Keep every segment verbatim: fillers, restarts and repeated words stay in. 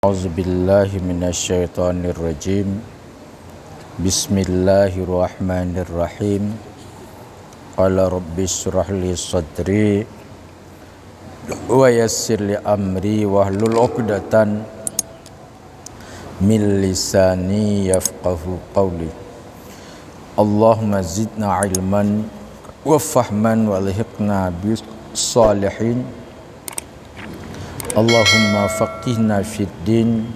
A'udzubillahi minasyaitonirrajim. Bismillahirrahmanirrahim. Qala rabbisyrah li sadri wa yassir li amri wahlul 'uqdatan min lisani yafqahu qawli. Allahumma zidna ilman wa fahman wa alhiqna bis salihin. Allahumma faqihna fid din.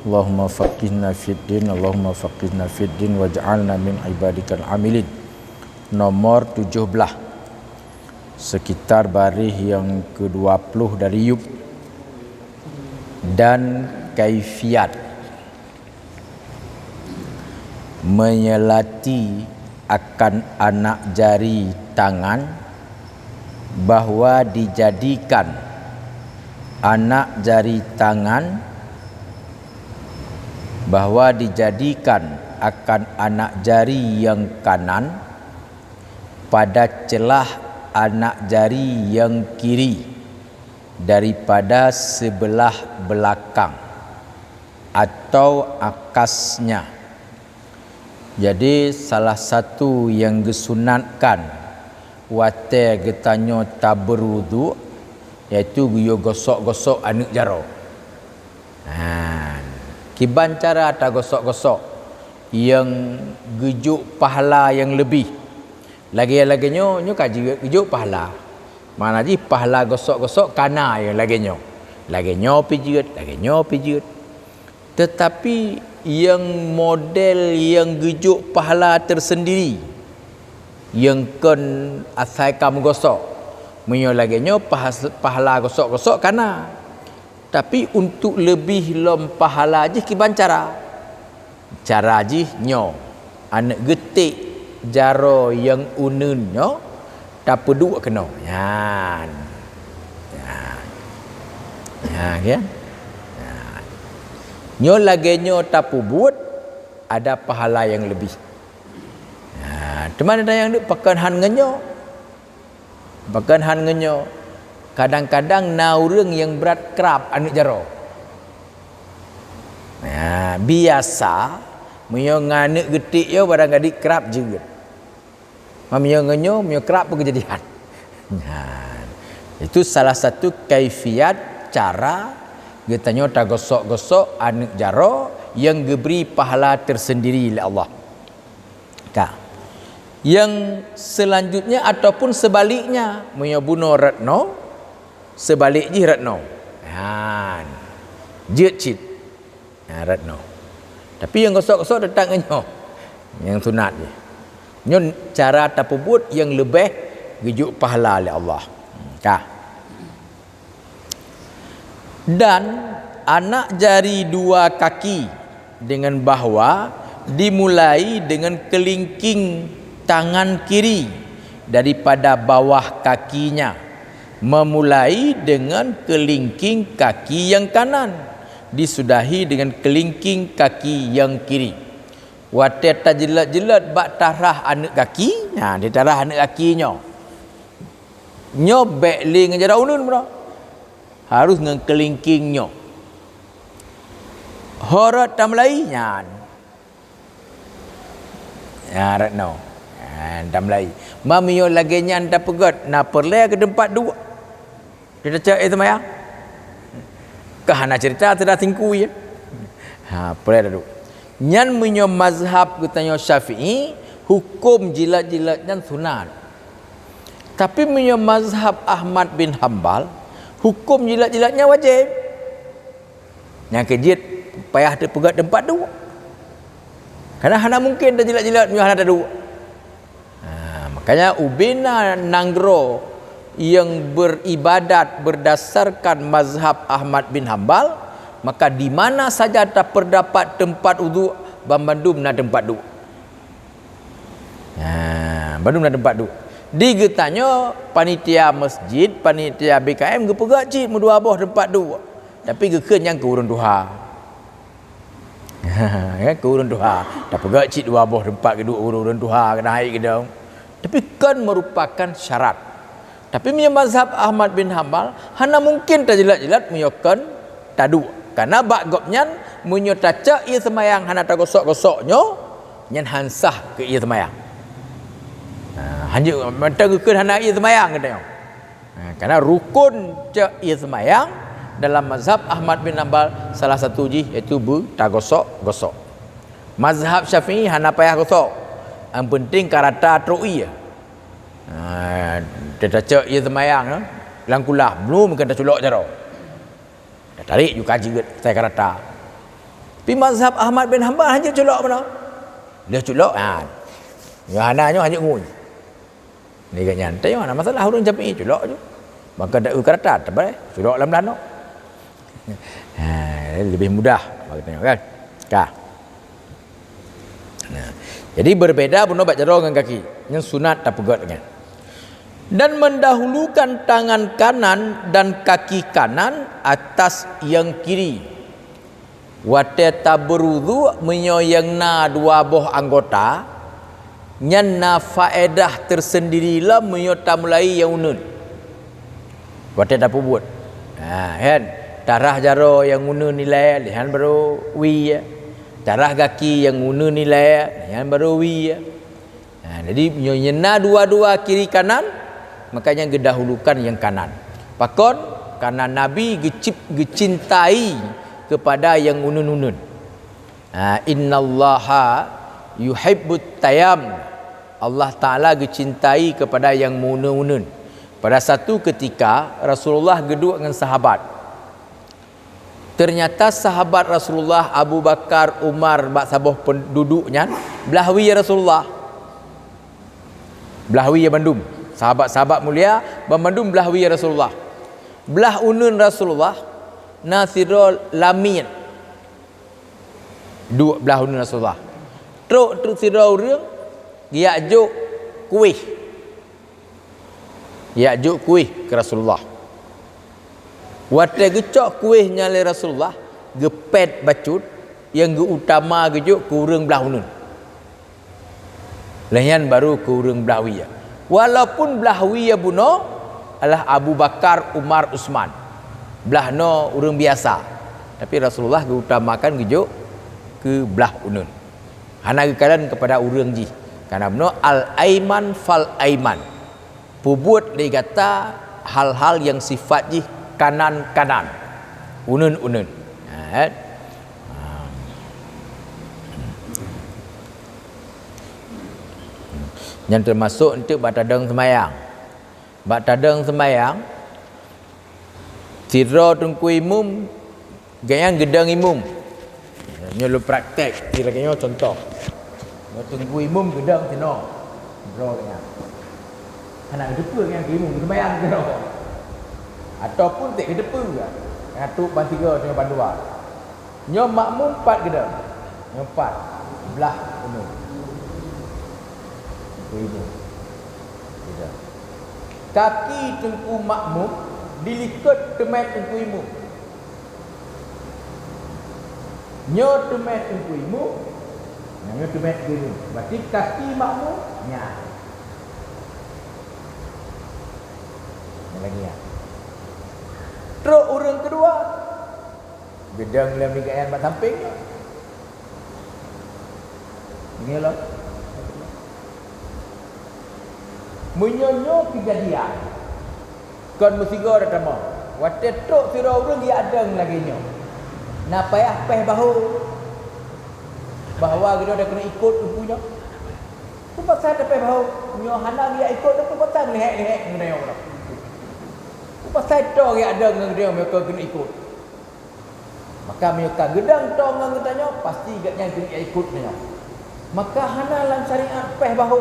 Allahumma faqihna fid din. Allahumma faqihna fid din waj'alna min ibadikal amilin. Nomor tujuh belas. Sekitar baris yang kedua puluh dari yub. Dan kaifiat menyelati akan anak jari tangan, bahwa dijadikan anak jari tangan, bahwa dijadikan akan anak jari yang kanan pada celah anak jari yang kiri daripada sebelah belakang atau akasnya. Jadi, salah satu nyang geusunatkan watée geutanyoe tabeuruduk, yaitu geuyue gosok-gosok aneuëk jaroe. Nah, kiban cara tagosok-gosok nyang geujok pahala nyang leubeh. Lagée-lagée nyoe, nyoe ka jeuet geujok pahala. Makna jih pahala gosok-gosok kana nyang lagée nyoe. Lagée nyoe pih jeuet, lagée nyoe pih jeuet. Teutapi nyang model nyang geujok pahala teusendiri, nyang kon asai ka meugosok. Meunyoe lagée nyoe, pahas-, pahala gosok-gosok kana. Tapi untuk leubeh lom pahala jih kiban cara. Cara jih nyoe, aneuëk geuték jaroe nyang uneuen nyoe tapeuduek keunoe. Nyan. Nyan. Nyan, ya. Nyan. Nyoe lagée nyoe tapeubuet, ada pahala nyang leubeh. Nah, teuma ada nyang deuk pakon han ngeunyoe. Pakon han ngeunyoe. Kadang-kadang na ureuëng nyang brat krab aneuëk jaroe. Nah, biasa meunyoe ngon aneuëk geuték nyoe barangkali krab jeuet. Ma meunyoe ngeunyoe, meunyoe krab pun keujadian. Nah, itu salah satu kaifiat cara geutanyoe tagosok-gosok aneuëk jaroe nyang geubri pahala teusendiri lé Allah. Ka. Yang selanjutnya ataupun sebaliknya, meunyoe bunoe rot noe, seubalik jih rot noe. Nyan. Jeuet cit. Nyan rot noe. Tapi nyang gosok-gosok teutap ngon nyoe. Nyang sunat jih. Nyoe cara tapeubuet nyang leubeh geujok pahala lé Allah. Ka. Dan anak jari dua kaki dengan bahwa dimulai dengan kelingking tangan kiri daripada bawah kakinya, memulai dengan kelingking kaki yang kanan, disudahi dengan kelingking kaki yang kiri. Watée tajilat-jilat bak tarah aneuëk gaki, nah, di tarah aneuëk gaki nyoe. Nyoe bék lé ngon jaroe uneuen bunoe. Harus ngon kelingking nyoe. Ho rot tameulai nyan. Nyan rot noe. Nyan tameulai. Ma meunyoe lagée nyan tapeugét, na peureulée keu teumpat duek. Teucok, eh, seumayang. Ka hana cerita sudah singkui, ya. Ha, peureulée duek. Nyan meunyoe mazhab geutanyoe Syafi'i, huköm jilat-jilat nyan sunat. Tapi meunyoe mazhab Ahmad bin Hambal, huköm jilat-jilat nyan wajéb. Nyang keu jeuet payah teupeugét teumpat duek. Karena hana mungken tajilat-jilat meunyoe hana taduek. Ha, makanya ubena nanggroe nyang beribadat berdasarkan mazhab Ahmad bin Hambal, maka di mana saja tapeurdapat teumpat uduk, banmandum na teumpat duek. Ha, bandum na teumpat duek. Di geutanyoe panitia masjid, panitia B K M geupeugah cit meudua boh teumpat duek. Tapi geukheun nyang keu ureuëng tuha. Ya, keu ureuëng tuha. Tapeugah cit dua boh teumpat geuduek ureuëng tuha keunan hai geudong. Tapi kon merupakan syarat. Tapi meunyoe mazhab Ahmad bin Hambal, hana mungken tajilat-jilat meunyoe kon taduek. Karena bak gobnyan, meunyoe tacok ie seumayang hana tagosok-gosok nyoe, nyan han sah keu ie seumayang. Ha, hanjeuet mantong geukheun hana ie seumayang geutanyoe. Ha, karena rukun cok ie seumayang dalam mazhab Ahmad bin Hanbal salah satu jih iaitu beutagosok-gosok. Mazhab Syafi'i hana payah gosok. Yang penting ka rata trok ie. Ha, tacok ie seumayang, ha, lam kulah, belum keu taculok jaroe. Tatarek ju ka jeuet, asai ka rata. Tapi mazhab Ahmad bin Hanbal hanjeuet culok meunan. Lheueh culok, ha. Nyoe hana nyoe hanjeuet ngui. Ni gobnyan. Tapi hana masalah ureueng Syafi'i culok ju. Maka dak ka rata, tebai, culok lam danau. Ha, lebih mudah bagi tengok kan. Ka. Nah, jadi berbeda bunoe bak jaroe ngon kaki. Nyan sunat tapeugöt nyan. Dan mendahulukan tangan kanan dan kaki kanan atas yang kiri. Watée tabeurudu meunyoe nyang na dua boh anggota, nyan na faedah teusendiri lom meunyoe tamulai nyang uneuen. Watée tapeubuet. Ha, kan? Tarah jaroe nyang uneuen ilée, lheueh nyan barô wie. Tarah gaki nyang uneuen ilée, lheueh nyan barô wie. Ha, jadi, nyoe na dua-dua kiri kanan, makanya geudahulukan nyang kanan. Pakon? Karena Nabi geucip-, geucintai kepada nyang uneuen-uneuen. Ha, "Innallaha yuhibbut tayam." Allah Taala geucintai kepada nyang meuuneuen-uneuen. Pada satu ketika, Rasulullah geuduek ngon sahabat. Ternyata sahabat Rasulullah, Abu Bakar, Umar, bak saboh pen-, duduk nyan, blah wie Rasulullah. Blah wie bandum. Sahabat-sahabat mulia, bandum blah wie Rasulullah. Blah uneuen Rasulullah, na sidroe lamiet. Duek blah uneuen Rasulullah. Trok, trok sidroe ureueng, geujak jok kueh. Geujak jok kueh keu Rasulullah. Watée geucok kueh nyan lé Rasulullah, geupét bacut, nyang geuutama geujok keu ureueng blah uneuen. Lheueh nyan barô keu ureueng blah wie. Walaupun blah wie bunoe adalah Abu Bakar, Umar, Utsman. Blah noe ureueng biasa. Tapi Rasulullah geuutamakan geujok keu blah uneuen. Hana geukalon kepada ureueng jih. Karena bunoe al-aiman fal-aiman. Peubuet lé gata hal-hal nyang sifat jih kanan-kanan. Uneuen-uneuen. Ha, kan? Ha. Nyan teumasok eunteuk bak tadong seumayang. Bak tadong seumayang, sidroe teungku imum, gobnyan geudong imum. Nyoe lôn praktek, di lagée nyoe contoh. Nyoe teungku imum geudong sinoe. Sidroe gobnyan. Hana geuteupeue nyan keu imum, geuseumayang sidroe. Ataupun teuk geuteupeue, nyan trok ban tiga, nyoe ban dua. Nyoe makmum pat geudong. Nyoe pat. Blah uneuen. Teungku imum. Geudong. Kaki teungku makmum dilikot teumèt teungku imum. Nyoe teumèt teungku imum, nyoe teumèt teungku imum. Berarti kaki makmum nyan. Nyan lagèe nyan. Trok ureueng keudua, geudong lom nibak nyan bak sampéng nyoe. Deungoe lom. Meunyoe nyoe keujadian, kon meusigoe tatamong. Watèe trok sidroe ureueng geudong lagèe nyoe, na payah pèh bahô bahwa geutanyoe keuneuk ikot teungku nyoe? Peue pasai tapèh bahô? Nyoe hana geujak ikot, peue pasai meulihèk-lihèk ngon geutanyoe? Peue pasai toe geudong ngon geutanyoe meunyoe keuneuk ikot? Maka meunyoe ka geudong toe ngon geutanyoe, pasti gobnyan keuneuk ikot tanyoe. Maka hana lam syariat pèh bahô.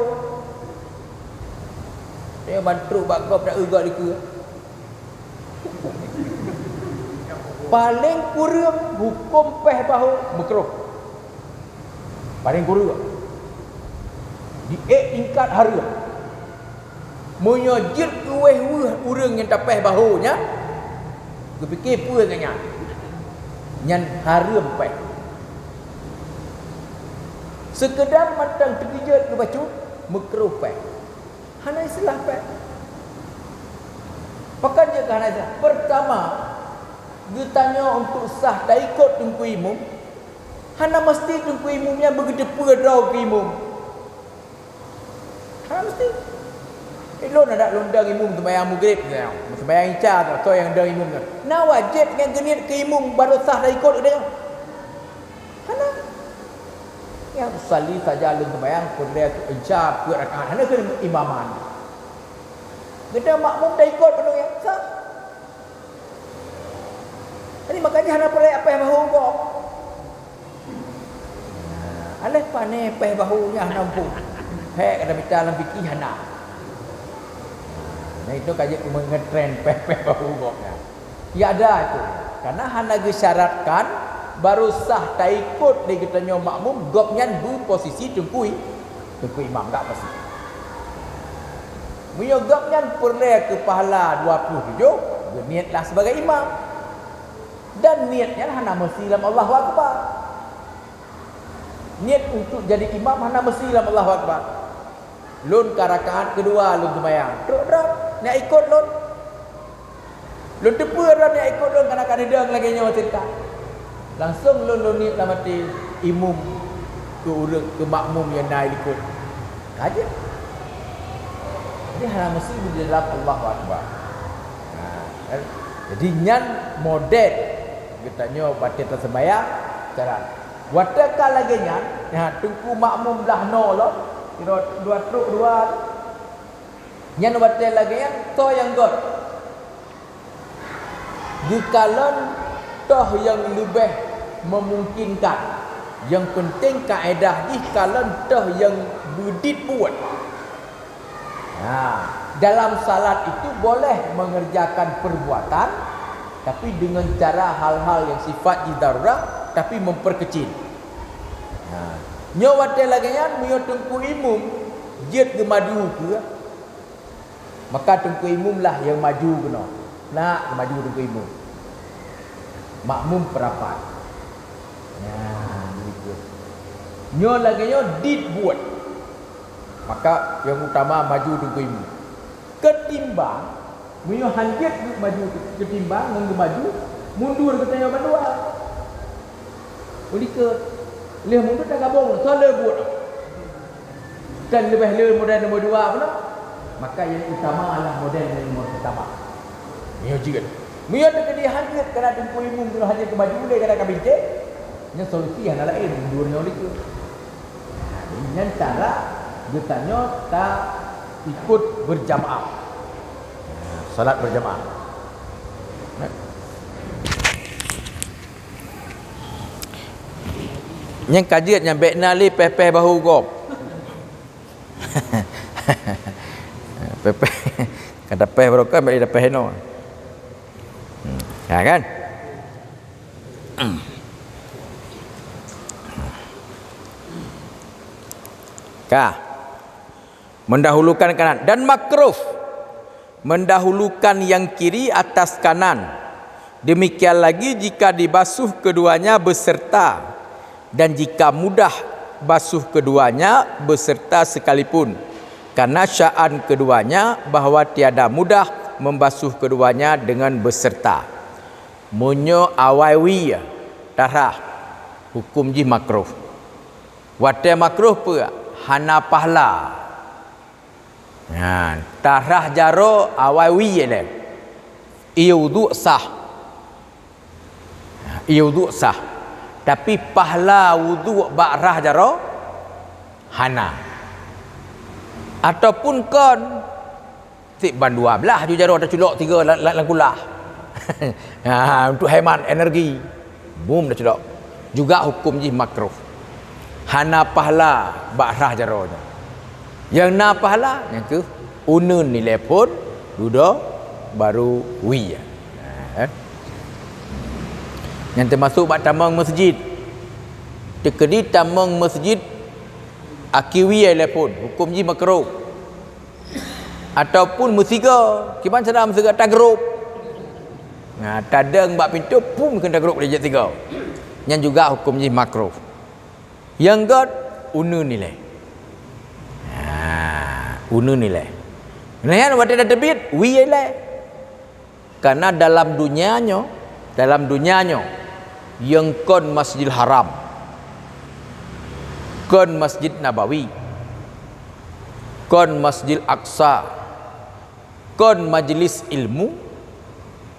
Tanyoe ban trok bak gob taeu gob dikeue. Paleng kureueng hukôm pèh bahô meukruh. Paleng kureueng. Di ék tingkat hareuem. Meunyoe jeuet keu wéh weueh ureueng nyang tapèh bahô nyan, geupike peue nyan, nyan hareuem pèh. Seukeudar mantong teukeujot keu bacut, meukruh pèh. Hana istilah pèh. Pakon jeuet keu hana istilah? Peurtama, Geutanyoe untuk sah taikot teungku imum, hana meusti teungku imum nyan beugeuteupeue droe keu imum. Hana meusti. Eh, lôn adak lôn dong imum seumayang Maghrib nyan, seumayang Isya, atau nyang dong imum nyan. Na wajéb nyan geuniet keu imum baru sah taikot geutanyoe? Hana. Nyang usalli saja lôn seumayang peureulée Isya peuet rakaat, hana keu imaman. Geutanyoe makmum taikot peue nyang sah. Jadi makanya hana peureulée péh bahu gob. Nah, aléh pané péh bahu nyan hana muphom. Hék, kata mita lam fikih hana. Nah, itu ka jeuet keu meungeutren péh-péh bahu gob nyan. Ya ada itu. Karena hana geusyaratkan baru sah taikot lé geutanyoe makmum gob nyan beuposisi teungku i-, teungku imam, enggak pasti. Meunyoe gob nyan peureulée keu pahala dua puluh tujoh, geunietlah sibagai imam. Dan niet nyan hana meusi lam Allahu Akbar. Niet untuk jadi imam hana meusi lam Allahu Akbar. Lôn ka rakaat keudua lôn seumayang. Trok droe, neujak ikot lôn. Lôn teupeue droe neujak ikot lôn, kana ka neudong lagée nyoe ceurita. Langsong lôn, lôn niet lam até imum keu ureuëng, keu makmum nyang na likot. Ka jeuet. Jadi hana meusti di dalam Allahu Akbar. Nah, kan? Jadi nyan model geutanyoe watée taseumayang cara. Watée ka lagée nyan, nyan teungku makmum blah noe lom, sidroe dua trok dua. Nyan watée lagée nyan, toh nyang göt. Geukalon toh nyang leubeh memungkinkan. Nyang penting kaedah jih kalon toh nyang beudit buet. Nah, dalam salat itu boleh mengerjakan perbuatan, tapi dengan cara hal-hal yang sifat jih darurat, tapi memperkecil. Nah, nyoe watée lagée nyan, meunyoe teungku imum jeuet geumaju keue, maka teungku imum lah nyang maju keunoe. Nak geumaju teungku imum. Makmum peurapat. Nah, begitu. Nyoe lagée nyoe dit buet. Maka nyang utama maju teungku imum. Ketimbang, meunyoe hanjeuet maju ketimbang ngon geumaju, mundur geutanyoe bandua. Ulikot, lheueh mundur tagabong, soe le buet. Dan leubeh le model nomor dua pula, maka nyang utama adalah model nomor pertama. Nyoe jeuet. Meunyoe teukeudi hanjeuet kana teungku imum, hana hanjeuet keumaju lé kana ka bintéh, nyoe solusi hana laén, mundur nyoe likot. Nah, jadi nyan cara geutanyoe ta ikut berjamaah. Salat berjamaah. Nyang ka jeuet nyan bék na lé péh-péh bahu gob. Péh-péh. Ka tapéh baroe kan, bék lé tapéh inoe. Hmm. Ya kan? Hmm. Ka. Mendahulukan kanan dan makruh mendahulukan yang kiri atas kanan. Demikian lagi jika dibasuh keduanya beserta, dan jika mudah basuh keduanya beserta sekalipun, karena sya'an keduanya bahwa tiada mudah membasuh keduanya dengan beserta. Meunyoe awai wie tarah, hukum jih makruh. Watée makruh peue? Hana pahala. Nyan, tarah jaroe awai wie lé. Ié wudhu sah. Ié wudhu sah. Tapi pahala wudhu bak rah jaroe hana. Ataupun kon seb ban dua blah ju jaroe taculok tiga lam, lam, lam kulah. Ha, untuk hemat energi. Bum taculok. Juga hukum jih makruh. Hana pahala bak rah jaroe nyoe. Nyang na pahala nyang keuh uneun ilée phon, dudoe baru wie. Ha, eh. Nyang teumasok bak tamong meuseujid. Teukeudi tamong meuseujid aki wie ilée phon, hukum jih makruh. Ataupun meusigoe, kiban cara meusigoe tagrôp. Nah, tadong bak pintoe, pum, keu tagrôp lé jeuet sigoe. Nyan juga hukum jih makruh. Nyang göt, uneun ilée. Nah, uneun ilée. Nah, nyan watée na teubiet, wie ilée. Karena dalam dunia nyoe, Dalam dunia nyoe, nyang kon Masjidil Haram, kon Masjid Nabawi, kon Masjid Aqsa, kon majlis ilmu,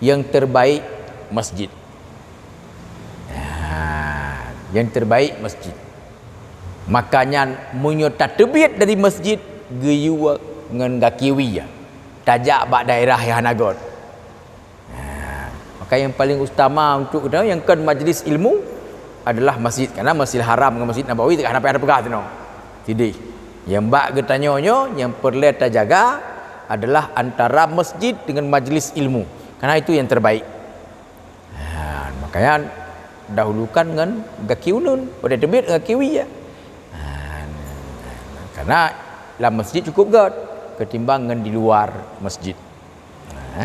yang terbaik masjid. Ha, yang terbaik masjid. Makanya meunyoe tateubiet dari masjid, geuyue ngon gaki wie, tajak bak daerah yang hana göt. Ha, maka yang paling utama untuk kita yang kon majlis ilmu adalah masjid. Karena Masjidil Haram dengan Masjid Nabawi tak hana payah peugah tu. Jadi, yang bak geutanyoe nyoe yang perlu tajaga adalah antara masjid dengan majlis ilmu. Karena itu yang terbaik. Ha, makanya dahulukan ngon gaki uneun, pada teubiet gaki wie. Ha, karena lam masjid cukup göt ketimbang ngon di luar masjid. Ha.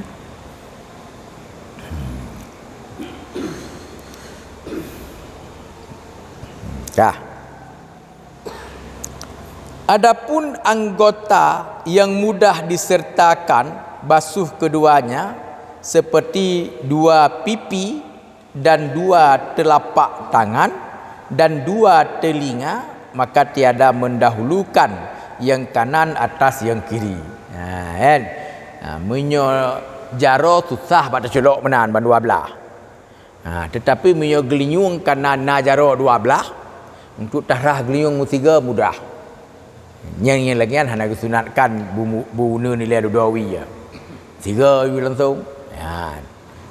Dah. Adapun anggota yang mudah disertakan basuh keduanya, seperti dua pipi dan dua telapak tangan dan dua telinga, maka tiada mendahulukan yang kanan atas yang kiri. Ha, kan? Ha, meunyoe jaroe susah bak teuculok meunan bandua blah. Ha, tetapi meunyoe geulinyueng kana na jaroe dua blah, untuk tarhah geulinyueng meusigoe mudah. Nyang, nyang lagèe nyan hana geusunatkan bu, bu uneun ilèe dudoe wie. Sigoe langsung. Ha.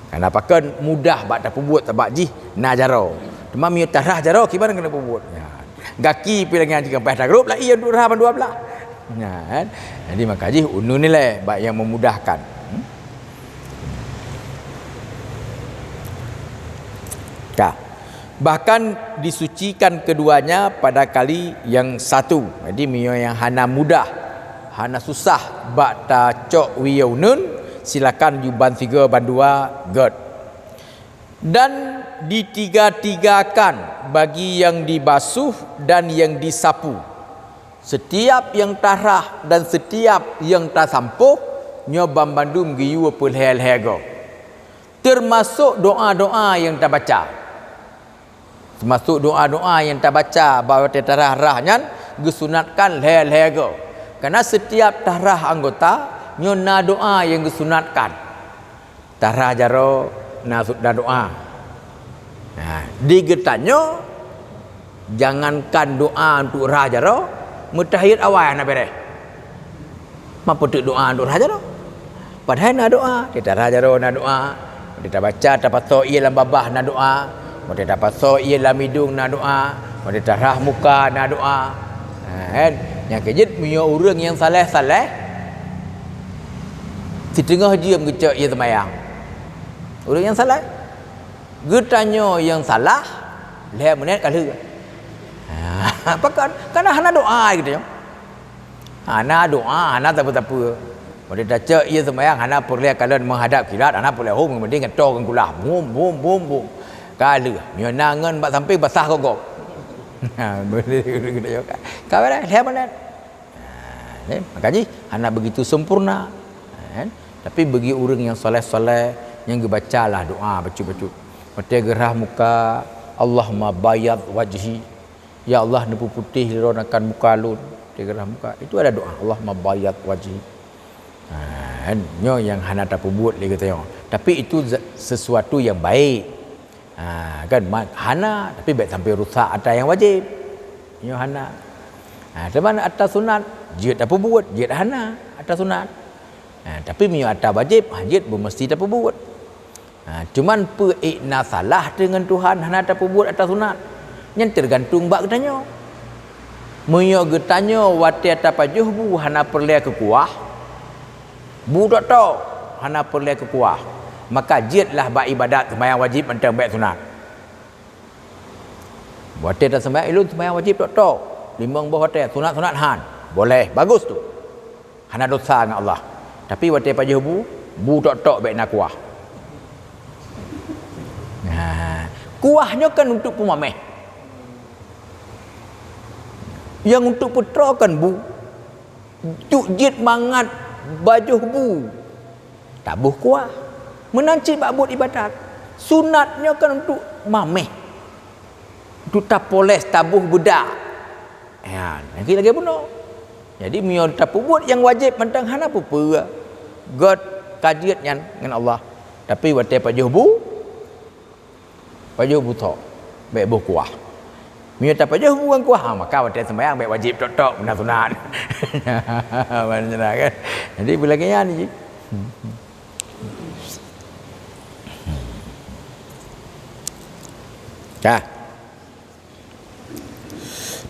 Kana pakon mudah bak tapeubuet sabab jih na jaroe. Teuma meunyoe tarhah jaroe kiban keuneuk peubuet. Ha. Gaki pih lagèe nyan cit ka paih tagrôp lah ie untuk rhah bandua blah. Ha, kan? Jadi maka jih uneun ilèe bak nyang memudahkan. Hmm? Ka. Bahkan disucikan keduanya pada kali yang satu. Jadi meunyoe nyang hana mudah, hana susah bak tacok wie uneun, silakan ju ban sigoe bandua göt. Dan ditiga-tigakan bagi yang dibasuh dan yang disapu. Setiap yang tarhah dan setiap yang tasampôh, nyoe banmandum geuyue peulhèe-lhèe goe. Teumasok doa-doa nyang tabaca. Teumasok doa-doa nyang tabaca bak watèe tarhah-rhah nyan geusunatkan lhèe-lhèe goe. Karena setiap tarhah anggota nyoe na doa nyang geusunatkan. Tarhah jaroe na su-, na doa. Nah, di geutanyoe, jangankan doa untuk rhah jaroe, meutahiyat awai hana bèrèh. Ma peuteuk doa untuk rhah jaroe? Padahai na doa, di tarhah jaroe na doa. Di tabaca, tapasoe ie lam babah na doa. Watèe tapasoe ie lam idong na doa. Watèe tarhah muka na doa. Ha, kan? Nyang keujeuet meunyoe ureueng nyang saleh-saleh, siteungoh jeuem geucok ie seumayang. Ureueng nyang saleh. Geutanyoe nyang salah, lhèe minèt ka lheueh. Ha, pakon? Karena hana doa geutanyoe. Hana doa, hana sapeue-sapeue. Watèe tacok ie seumayang hana peureulèe kalon menghadap kiblat, hana peureulèe hom, mending ngon toe ngon kulah. Bum, bum, bum, bum. Ka lheueh. Meunyoe na ngon bak sampéng basah gob-gob. Ha, boleh, boleh, boleh. Ka beureh, lhèe minèt. Ha, ni, maka jih hana begitu sempurna. Ha, kan? Tapi bagi ureueng nyang soleh-soleh, nyang geubacalah doa bacut-bacut. Watèe geurhah muka, Allahumma bayyid wajhi. Ya Allah, neupeuputéh droeneuh akan muka lôn. Watèe geurhah muka. Itu ada doa, Allahumma bayyid wajhi. Ha, kan? Nyoe nyang hana tapeubuet lé geutanyoe. Tapi itu za-, sesuatu yang baik. Ha, kan, ma-, hana, tapi bèk sampai rusak atra nyang wajéb. Nyoe hana. Ha, teuma atra sunat, jeuet tapeubuet, jeuet hana atra sunat. Ha, tapi meunyoe atra wajéb, ha, jeuet beumeusti tapeubuet. Ha, cuman peue ék na salah teuh ngon Tuhan hana tapeubuet atra sunat? Nyan teugantung bak geutanyoe. Meunyoe geutanyoe watèe tapajoh bu hana peureulèe keu kuah, bu tok-tok hana peureulèe keu kuah, maka jeuetlah bak ibadat seumayang wajéb mantong bèk sunat. Watèe taseumayang, ulôn seumayang wajéb tok-tok, limong boh watèe, sunat-sunat han. Boleh, bagus tu. Hana dosa ngon Allah. Tapi watèe pajoh bu, bu tok-tok bèk na kuah. Nah, kuah nyoe kan untuk peumaméh. Nyang untuk peutroe kan bu. Juk jeuet mangat bajoh bu, taboh kuah. Meunan cit bak buet ibadat. Sunat nyoe kan untuk mameh, untuk tapoles, taboh beudak. Ya, lagée-lagée bunoe. Jadi meunyoe tapeubuet nyang wajéb mantong hana peue-peue, göt ka jeuet nyan ngon Allah. Tapi watée pajoh bu, pajoh bu thok, bék boh kuah. Meunyoe tapajoh bu ngon kuah, ha, maka watée seumayang bék wajéb tok-tok, meunan sunat. Meunan kan. Jadi beulagée nyan jih. Nah,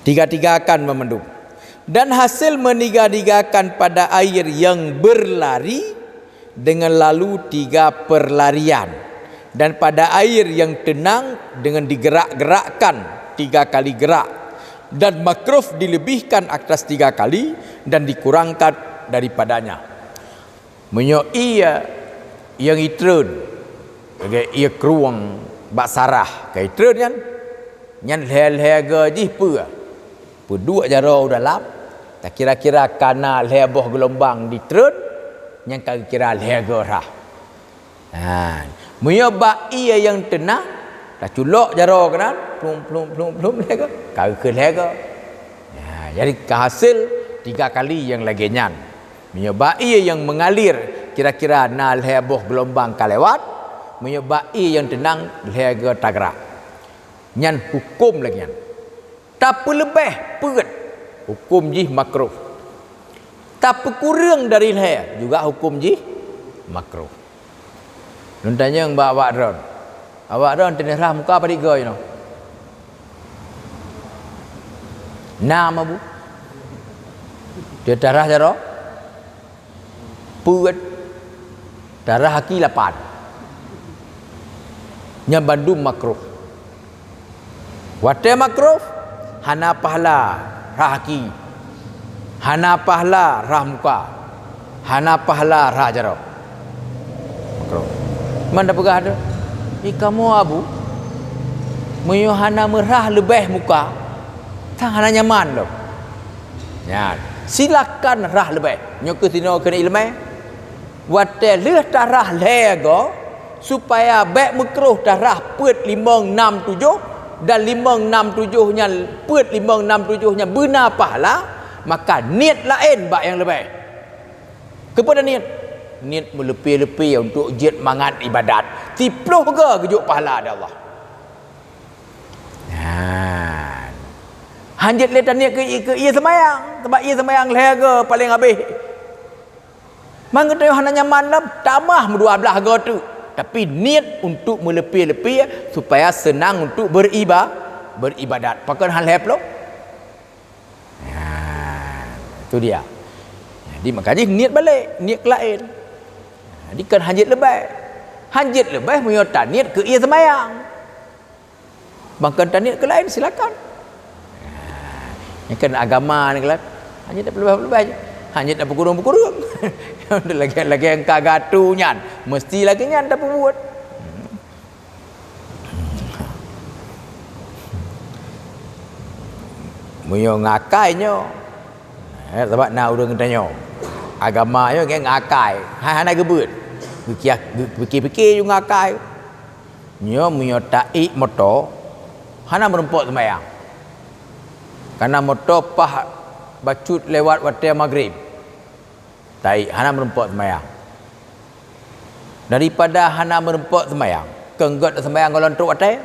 tiga-tigakan meumandum. Dan hasil meniga-tigakan pada air yang berlari dengan lalu tiga perlarian, dan pada air yang tenang dengan digerak-gerakkan tiga kali gerak, dan makruh dilebihkan atas tiga kali dan dikurangkan daripadanya. Meunyoe ié nyang jitreun, lagée ié krueng bak sarah ka jitreun nyan, nyan lhée-lhée goe jih peue? Peuduek jaroe u dalam, takira-kira ka na lhée boh geulombang jitreun, nyan ka geukira lhée goe rhah. Ha, meunyoe bak ié nyang teunang, taculok jaroe keunan, plum, plum, plum, plum, lhée goe, ka geukheun lhée goe. Ha, jadi ka hasé tiga kali nyang lagée nyan. Meunyoe bak ié nyang meungalir, kira-kira na lhée boh geulombang ka lewat, meunyoe bak ié nyang teunang, lhée goe tagrak. Nyan huköm lagée nyan. Tapeuleubeh peuet, huköm jih makruh. Tapeukureueng dari lhée, juga huköm jih makruh. Lôn tanyong bak awak droen. Awak droen teuneurhah muka padit goe inoe? Nam abu. Teutarah jaroe? Peuet. Tarah aki lapan. Nyan bandum makruh. Watée makruh, hana pahala rhah aki, hana pahala rhah muka, hana pahala rhah jaroe. Makruh. Man tapeugah tu, "Ih, kamoe abu, meunyoe hana meurhah leubeh muka, sang hana nyaman lom." Nyan, silakan rhah leubeh. Nyoe keuh sinoe keuneuk ileumé. Watée lheueh tarhah lhée goe, supaya bék meukrôh tarhah peuet limong nam tujoh, dan limong nam tujoh nyan, peuet limong nam tujoh nyan beuna pahala, maka niet laén bak nyang leubeh. Keupeue niet? Niet meuleupie-leupie untuk jeuet mangat iébadat. Siplôh goe geujok pahala di Allah. Nyan. Hanjeuet lé taniet keu, keu ié seumayang, sabab ié seumayang lhée goe paleng habéh. Mangat tanyoe hana nyaman lom, tamah meudua blaih goe teuk. Tapi niet untuk meuleupie-leupie supaya seunang untuk beuriba-, beuribadat. Pakon hana lhée plôh? Nah, itu dia. Jadi, maka jih niet balek, niet keu laén. Jadi, kan hanjeuet leubeh. Hanjeuet leubeh meunyoe taniet keu ié seumayang. Bangkan taniet keu laén, silakan. Nah, nyan kan agama ni kan. Hanya tak peuleueh-peuleueh je. Hanya tak peukureueng-peukureueng. Lagée, lagée engka gatu nyan, mesti lagée nyan tapeubuet. Meunyoe ngakai nyoe, eh, sabab na ureuëng tanyoe, agama nyoe ngakai, hai hana geubeuet. Geukiah-, geu-, pikir-pikir ju ngakai. Nyoe meunyoe taék moto, hana meurumpok seumayang. Karena moto paih bacut lewat watée maghrib. Taék, hana meurumpok seumayang. Daripada hana meurumpok seumayang, keu göt seumayang gohlom trok watée.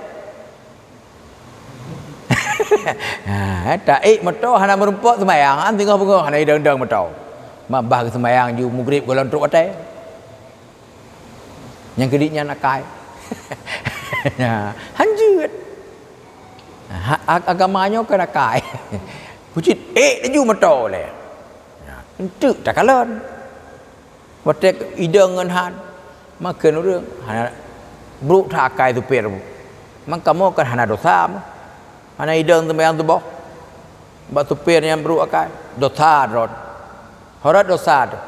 Ha, taék moto hana meurumpok seumayang, an singoh beungoh hana idong-dong moto. Mak bah seumayang ju maghrib gohlom trok watée. Nyang keudiek nyan akai. Hanjeuet. Ha, ag-, agama nyoe kan akai. Kucit ék laju moto lé. Enteuk takalon. Watée idong ngon han, makheun ureuëng, hana brok that akai supir. Man kamoe kan hana dosa meuh. Hana idong seumayang suboh. Bak supir nyang brok akai, dosa droe. Horot dosa teuh.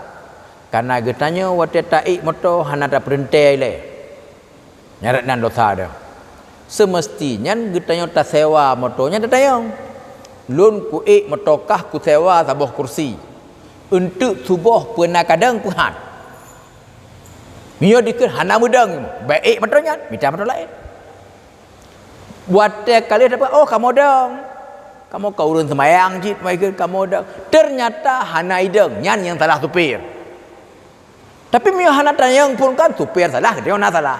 Karena geutanyoe watée taék moto hana tapeurintée ilée. Nyan rot nan dosa teuh. Seumeusti nyan geutanyoe tasewa moto nyan tatanyong. Lôn kuék moto kah kusewa saboh kursi. Enteuk suboh peue na kadang peuhan. Meunyoe dikeue hana meudong, bèk ék mantong nyan, mita mantong laén. Watèe ka lheueh dapat, "Oh, kamoe dong. Kamoe ka ureueng seumayang cit, mai keu kamoe dong." Ternyata hana idong, nyan nyang salah supir. Tapi meunyoe hana tanyong phôn kan, supir salah, geutanyoe na salah.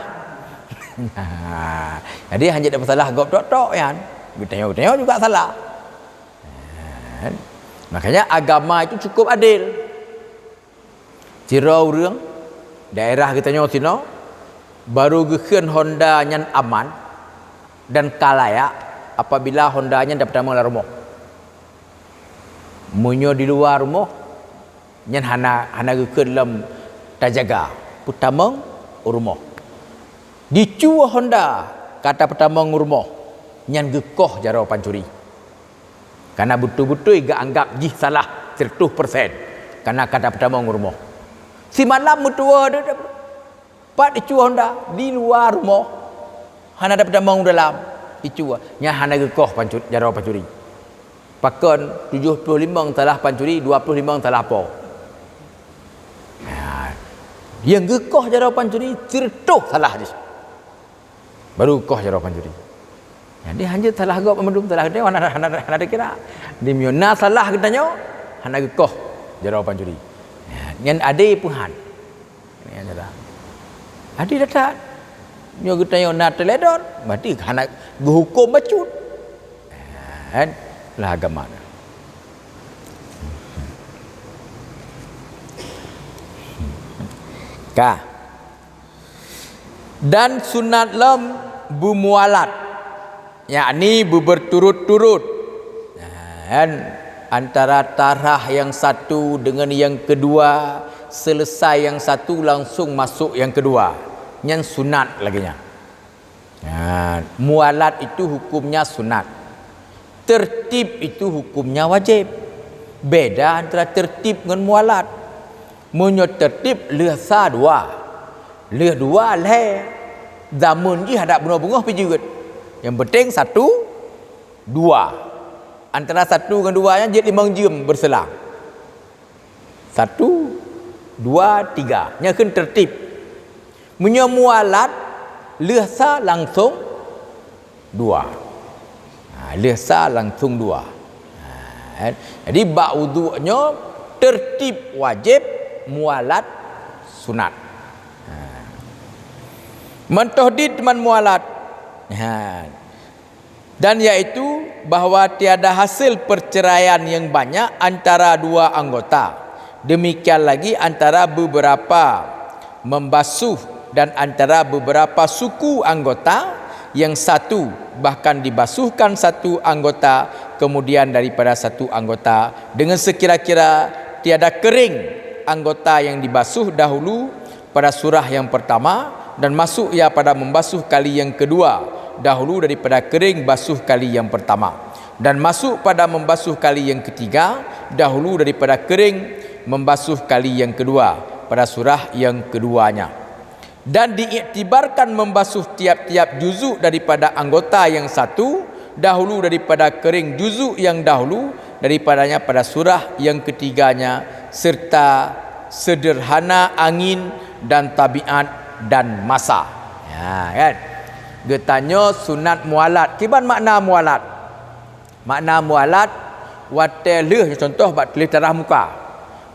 Jadi, hanjeuet tapeusalah gob tok-tok nyan. Geutanyoe, geutanyoe juga salah. Kan? Makanya agama itu cukup adil. Sidroe ureueng daerah geutanyoe sinoe baru geukheun honda nyan aman dan ka layak apabila honda nyan tapeutamong lam rumoh. Meunyoe di luwa rumoh, nyan hana, hana geukheun lom tajaga, peutamong u rumoh. Dicue honda ka tapeutamong u rumoh, nyan geukoh jaroe pancuri. Karena beutôi-beutôi geuanggap jih salah siratoh persen, karena ka tapeutamong u rumoh. Simalam meutuwoe, pat dicue honda, di luwa rumoh, hana tapeutamong u dalam, dicue, nyan hana geukoh pancu-, jaroe pancuri. Pakon tujoh ploh limong salah pancuri, dua ploh limong salah po. Nah, nyang geukoh jaroe pancuri, siratoh salah jih. Baru koh jaroe pancuri. Jadi, hanjeuet salah gob mandum, salah geutanyoe hana, hana, hana takira. Di meunyoe na salah geutanyoe, hana geukoh jaroe pancuri. Nyan adé peuhan. Nyan cara. Adé that-that. Nyoe geutanyoe na teuledot, berarti hana geuhuköm bacut. Kan? Lah agama na. Ka. Dan sunat lom beumualat, yakni beubeurturot-turot. Nah, kan? Antara tarah nyang satu deungon nyang keudua, selesai nyang satu langsung masuk nyang keudua. Nyan sunat lagée nyan. Nah, mualat itu hukumnya sunat. Tertib itu hukumnya wajib. Beda antara tertib ngon mualat. Meunyoe tertib lheueh sa dua, lheueh dua lhée. Zameun jih adak beungoh-beungoh pih jeuet. Nyang penting satu, dua. Antara satu ngon dua nyan jeuet limong jeuem beureuselang. Satu, dua, tiga. Nyan kheun tertib. Meunyoe mualat, lheueh sa langsong dua. Ha, lheueh sa langsong dua. Ha, kan? Jadi, bak uduk nyoe tertib wajéb, mualat sunat. Ha. Mantong dit man mualat. Ha. Dan yaitu bahwa tiada hasil perceraian yang banyak antara dua anggota. Demikian lagi antara beberapa membasuh dan antara beberapa suku anggota, yang satu bahkan dibasuhkan satu anggota, kemudian daripada satu anggota, dengan sekira-kira tiada kering anggota yang dibasuh dahulu pada surah yang pertama, dan masuk ia pada membasuh kali yang kedua dahulu daripada kering basuh kali yang pertama, dan masuk pada membasuh kali yang ketiga dahulu daripada kering membasuh kali yang kedua pada surah yang keduanya. Dan diiktibarkan membasuh tiap-tiap juzuk daripada anggota yang satu dahulu daripada kering juzuk yang dahulu daripadanya pada surah yang ketiganya, serta sederhana angin dan tabiat dan masa. Ya, kan? Geutanyoe sunat mualat. Kiban makna mualat? Makna mualat, watée lheueh, contoh bak tuléh tarah muka.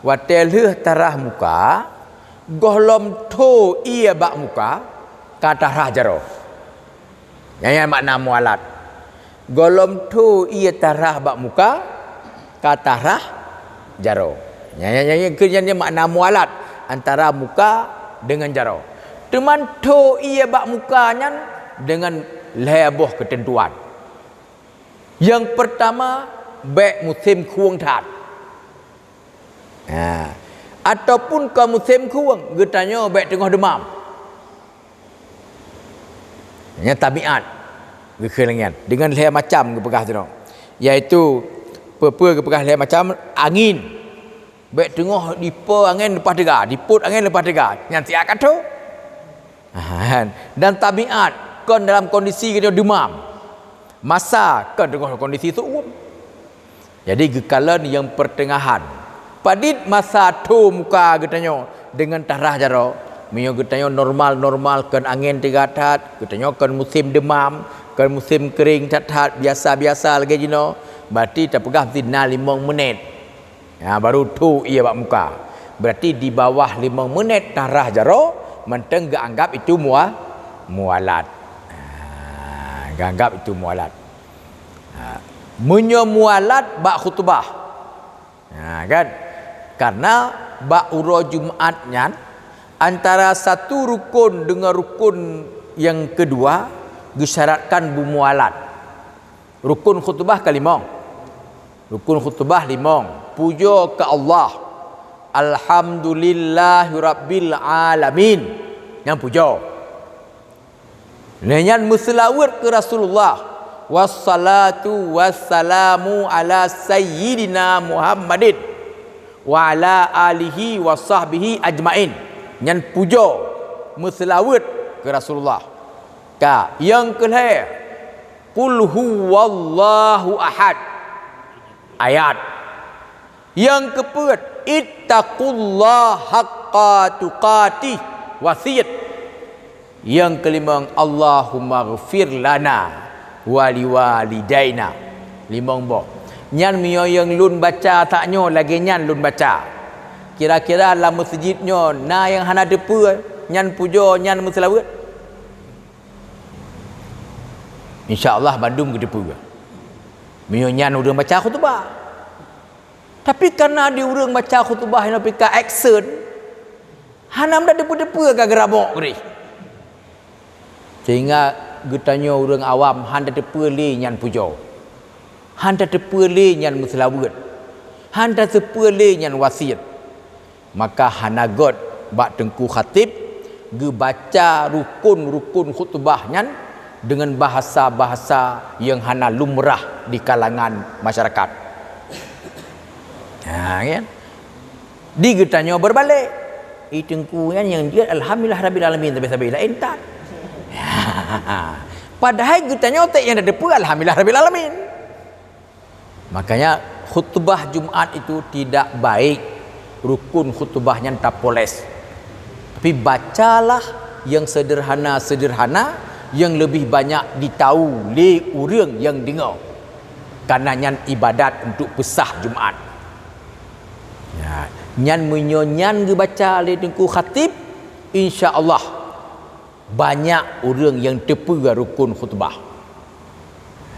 Watée lheueh tarah muka, gohlom tho ié bak muka, ka tarah jaroe. Nyan, nyan makna mualat. Gohlom tho ié tarah bak muka, ka tarah jaroe. Nyan, nyan, nyan, nyan, nyan makna mualat antara muka dengan jaroe. Teuma tho ié bak muka nyan dengan lhée boh keuteuntuan. Yang pertama, bék musém khueng that. Ha. Ataupun ka musém khueng, geutanyoe bék teungoh deumam. Nyan tabiat geukheun lagée nyan. Deungon lhée macam geupeugah sidroe. Yaitu, peue-peue geupeugah lhée macam, angén. Bék teungoh dipo angén leupah teuga, dipot angén leupah teuga. Nyan siat ka tho. Ha, kan? Dan tabiat kon dalam kondisi geutanyoe deumam. Masa kon teungoh kondisi seuuem. Jadi geukalon nyang peuteungahan. Padit masa tho muka geutanyoe deungon tarah jaroe, Meunyoe geutanyoe normal-normal, kon angén teuga that, geutanyoe kon musim deumam, kon musim keuring that-that, biasa-biasa lagée jinoe, berarti tapeugah meusti na limong meunét. Ha, baru tho ié bak muka. Berarti di bawah limong meunét tarah jaroe, mantong geuanggab itu mua-, mualat. Ha, geuanggab itu mualat. Ha, meunyoe mualat bak khutubah. Ha, kan? Karena bak uroe Jumat nyan, antara satu rukun dengan rukun yang kedua, geusyaratkan beumualat. Rukun khutubah ka limong. Rukun khutubah limong. Pujoe keu Allah. Alhamdulillahirabbil alamin. Nyan pujoe. Lheueh nyan meuseulaweuet keu Rasulullah. Wassalatu wassalamu ala sayyidina Muhammadin wa ala alihi wa sahbihi ajmain. Nyan pujoe, meuseulaweuet keu Rasulullah. Ka, nyang keu lhée, Qul huwallahu ahad. Ayat. Nyang keupeuet, ittaqullaha haqqa tuqatih, wasiet. Nyang keulimong, Allahummaghfir lana wa liwalidaina. Limong boh. Nyan meunyoe nyang lôn baca tanyoe lagée nyan lôn baca. Kira-kira lam meuseujid nyoe na nyang hana teupeue nyan pujoe nyan meuseulaweuet? Insya Allah bandum geuteupeue. Meunyoe nyan ureuëng baca khutubah. Tapi karena di ureuëng baca khutubah nyoe pih ka action, hana meudat teupeue-teupeue ka geuramok keudeh. Sehingga geutanyoe ureuëng awam hana teupeue lé nyan pujoe. Hana teupeue lé nyan meuseulaweuet. Hana teupeue lé nyan wasiet. Maka hana göt bak teungku khatib geubaca rukun-rukun khutubah nyan deungon bahasa-bahasa nyang hana lumrah di kalangan masyarakat. Ha, kan? Di geutanyoe beurbalek. I teungku nyan nyang jeuet alhamdulillah rabbil alamin, tapi sabe laén tan. Padahai geutanyoe ték nyang tateupeue alhamdulillah rabbil alamin. Makanya khutbah Jumat itu tidak baik rukun khutbah nyan tapoles. Tapi bacalah yang sederhana-sederhana yang lebih banyak ditau lé ureuëng nyang deungoe. Karena nyan ibadat untuk peusah Jumat. Ya, nyan meunyoe nyan geubaca lé teungku khatib, insya Allah banyak ureuëng nyang teupeue rukun khutbah.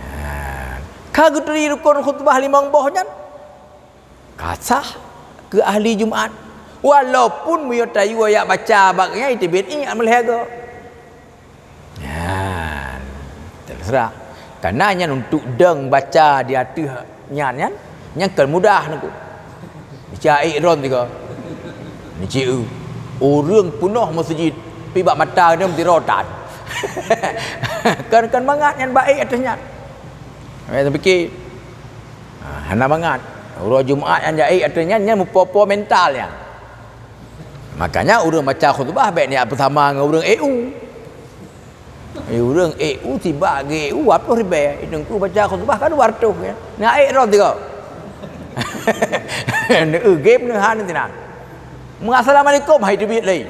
Ha, ka geuturi rukun khutbah limong boh nyan, ka sah keu ahli Jumat. Walaupun meunyoe tayue jak baca bak nyan, teubiet ingat meulhèe goe. Nyan, terserah. Karena nyan untuk dong baca di ateueh nyan, nyan, nyan kan mudah nangku. Nicik aék ron tiga. Nicik eu. Ureuëng peunoh meuseujid, pi bak mata nyan meusidroe tan. Kan, kan mangat nyan bak ék ateueh nyan. Amai tapike, ha, hana mangat. Uroe Jumat nyan jak ék ateueh nyan, nyan meupo-po mental nyan. Makanya ureuëng baca khutbah bék niat beusama ngon ureuëng ék u. Eh, ureuëng ék u sibak geu ék u dua ploh ribèe. Teungku baca khutbah ka dua ratus ya. Nyan ék ron tiga. Neu game neu han sinan. Assalamualaikum hai teubiet lé.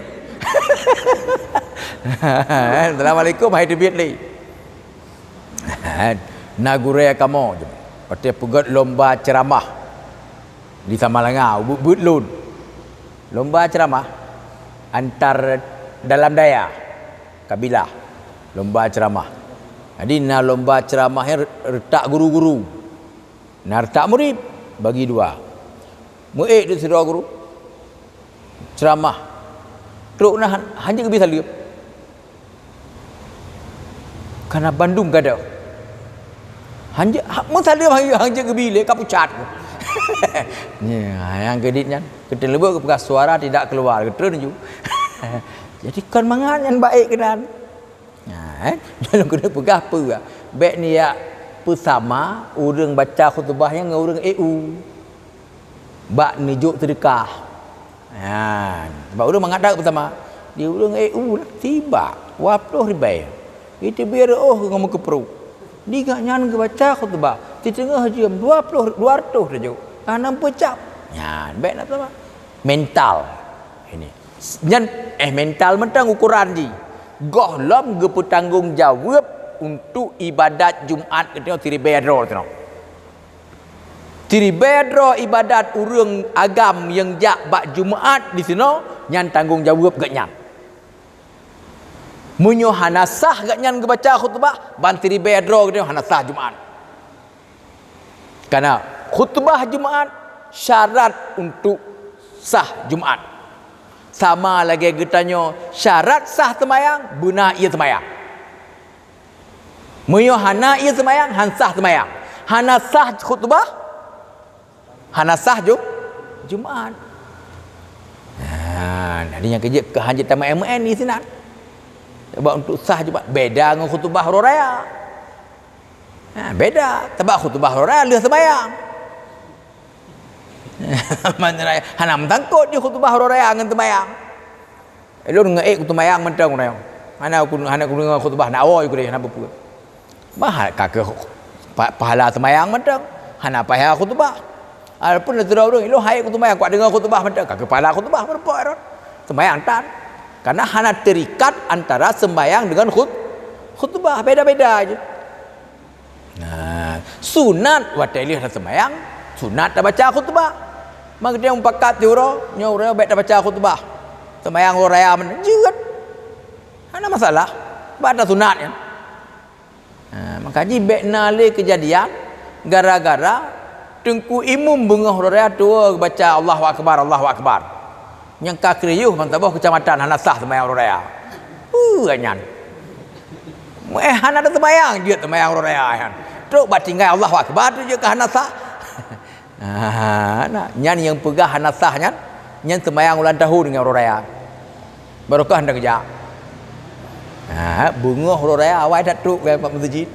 Assalamualaikum hai teubiet lé. Na gurée kamoe, watée peugét lomba ceuramah di Samalanga, ubeut-beut lôn. Lomba ceuramah antar dalam dayah, kabilah. Lomba ceuramah. Jadi na lomba ceuramah nyan reutak guru-guru. Na reutak murit, bagi dua. Meuék di sidroe guru. Ceuramah. Trok na han, han jeuet geubi saleuem. Kana bandum gadôh. Han jeuet, ha, meusaleuem han, han jeuet geubi lé ka pucat. Nya, nyang keudit nyan. Keuteuleubeuk geupeugah suara tidak keluar, geutreun ju. Jadi kon mangat nyan baék keunan. Ha, eh? Lôn keuneuk peugah peue? Bék niat peusama ureuëng baca khutubah nyan ngon ureuëng ék u. Bak neujok seudeukah. Ha, sabab ureuëng mangat that peusama. Di ureuëng ék u sibak, dua ploh ribèe. Iteubiet reuôh ngon meukeupruek. Di gobnyan geubaca khutubah, siteungoh jeuem dua ploh, dua ratus tajok. Hana peucab. Nyan, bék na peusama. Mental. Ini. Nyan, eh, mental mantong ukoran jih. Gohlom geupeutanggong jaweueb untuk ibadat Jumat geutanyoe siribèe droe teunoe. Siribèe droe ibadat ureuëng agam nyang jak bak Jumat disinoe, nyan tanggong jaweueb geuhnyan. Meunyoe hana sah geuhnyan geubaca khutbah, ban siribèe droe geutanyoe hana sah Jumat. Karena khutbah Jumat syarat untuk sah Jumat. Sama lagèe geutanyoe syarat sah seumayang, beuna ie seumayang. Meunyoe hana ie seumayang, han sah seumayang. Hana sah khutbah, hana sah Ju-, Jumat. Ha, jadi nyang keujeuet keu hanjeuet tamat M N di sinan. Sebab untuk sah Jumat beda ngon khutbah uroe raya. Ha, beda. Sebab khutbah uroe raya lheueh seumayang. Hana meusangkot di khutbah uroe raya ngon seumayang. Ulôn ngon ék kuteumayang mantong uroe nyoe. Hana ku, hana kudeungoe khutbah, nak woe ku deh, hana peue-peue. Bah ka keuh pa-, pahala teumayang mantong, hana pahala khutbah. Adapun sidroe ureuëng, ilôn han ék kuteumayang, kudeungoe khutbah mantong, ka keuh pahala khutbah, meureumpok rot. Teumayang tan. Karena hana terikat antara sembahyang dengan khut-, khutbah, beda-beda je. Nah, sunat watèe lheueh taseumayang, sunat tabaca khutbah. Maka dia mupakat siuroe, nyoe uroe bèk tabaca khutbah. Seumayang uroe raya meunan, jeuet. Hana masalah. Bak tasunat nyan. Nah, maka jih bèk na lé keujadian gara-gara teungku imum beungoh uroe raya tuwoe baca Allahu Akbar, Allahu Akbar. Nyang ka keuriyuh ban saboh keucamatan hana sah seumayang uroe raya. Peue nyan? Eh, hana ada seumayang, jeuet seumayang uroe raya nyan. Trok bak tinggai Allahu Akbar tu jeuet ka hana sah. Ah, nah, nyan nyang peugah hana sah nyan, nyan seumayang ulang tahun ngon uroe raya. Barokah hana geujak. Ha, beungoh uroe raya awai that trok bak meuseujid.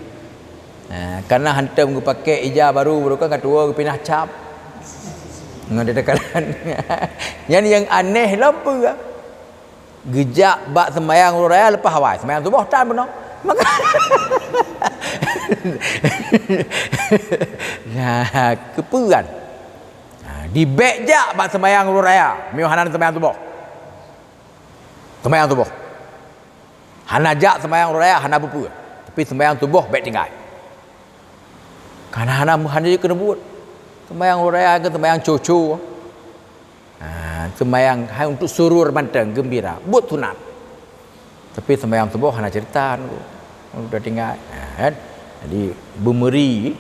Ha, karena hantom geupakè ija baru, barokah ka tuwoe geupinah cap. Ngon teukalan. Nyan nyang aneh lom peue. Geujak bak seumayang uroe raya leupah awai, seumayang suboh tan bunoe. Maka nah, keupeue kan? Ha, dibèk jak bak seumayang uroe raya, meunyoe hana seumayang suboh. Seumayang suboh. Hana jak seumayang uroe raya, hana peue-peue. Tapi seumayang suboh bèk tinggai. Karena hana, hana jeuet keuneuk buet. Seumayang uroe raya keu seumayang co-co. Ha, seumayang hai untuk surur mantong, geumbira. Buet sunat. Tapi seumayang suboh hana cerita. Udah tinggai. Ha, kan? Jadi, beumeuri,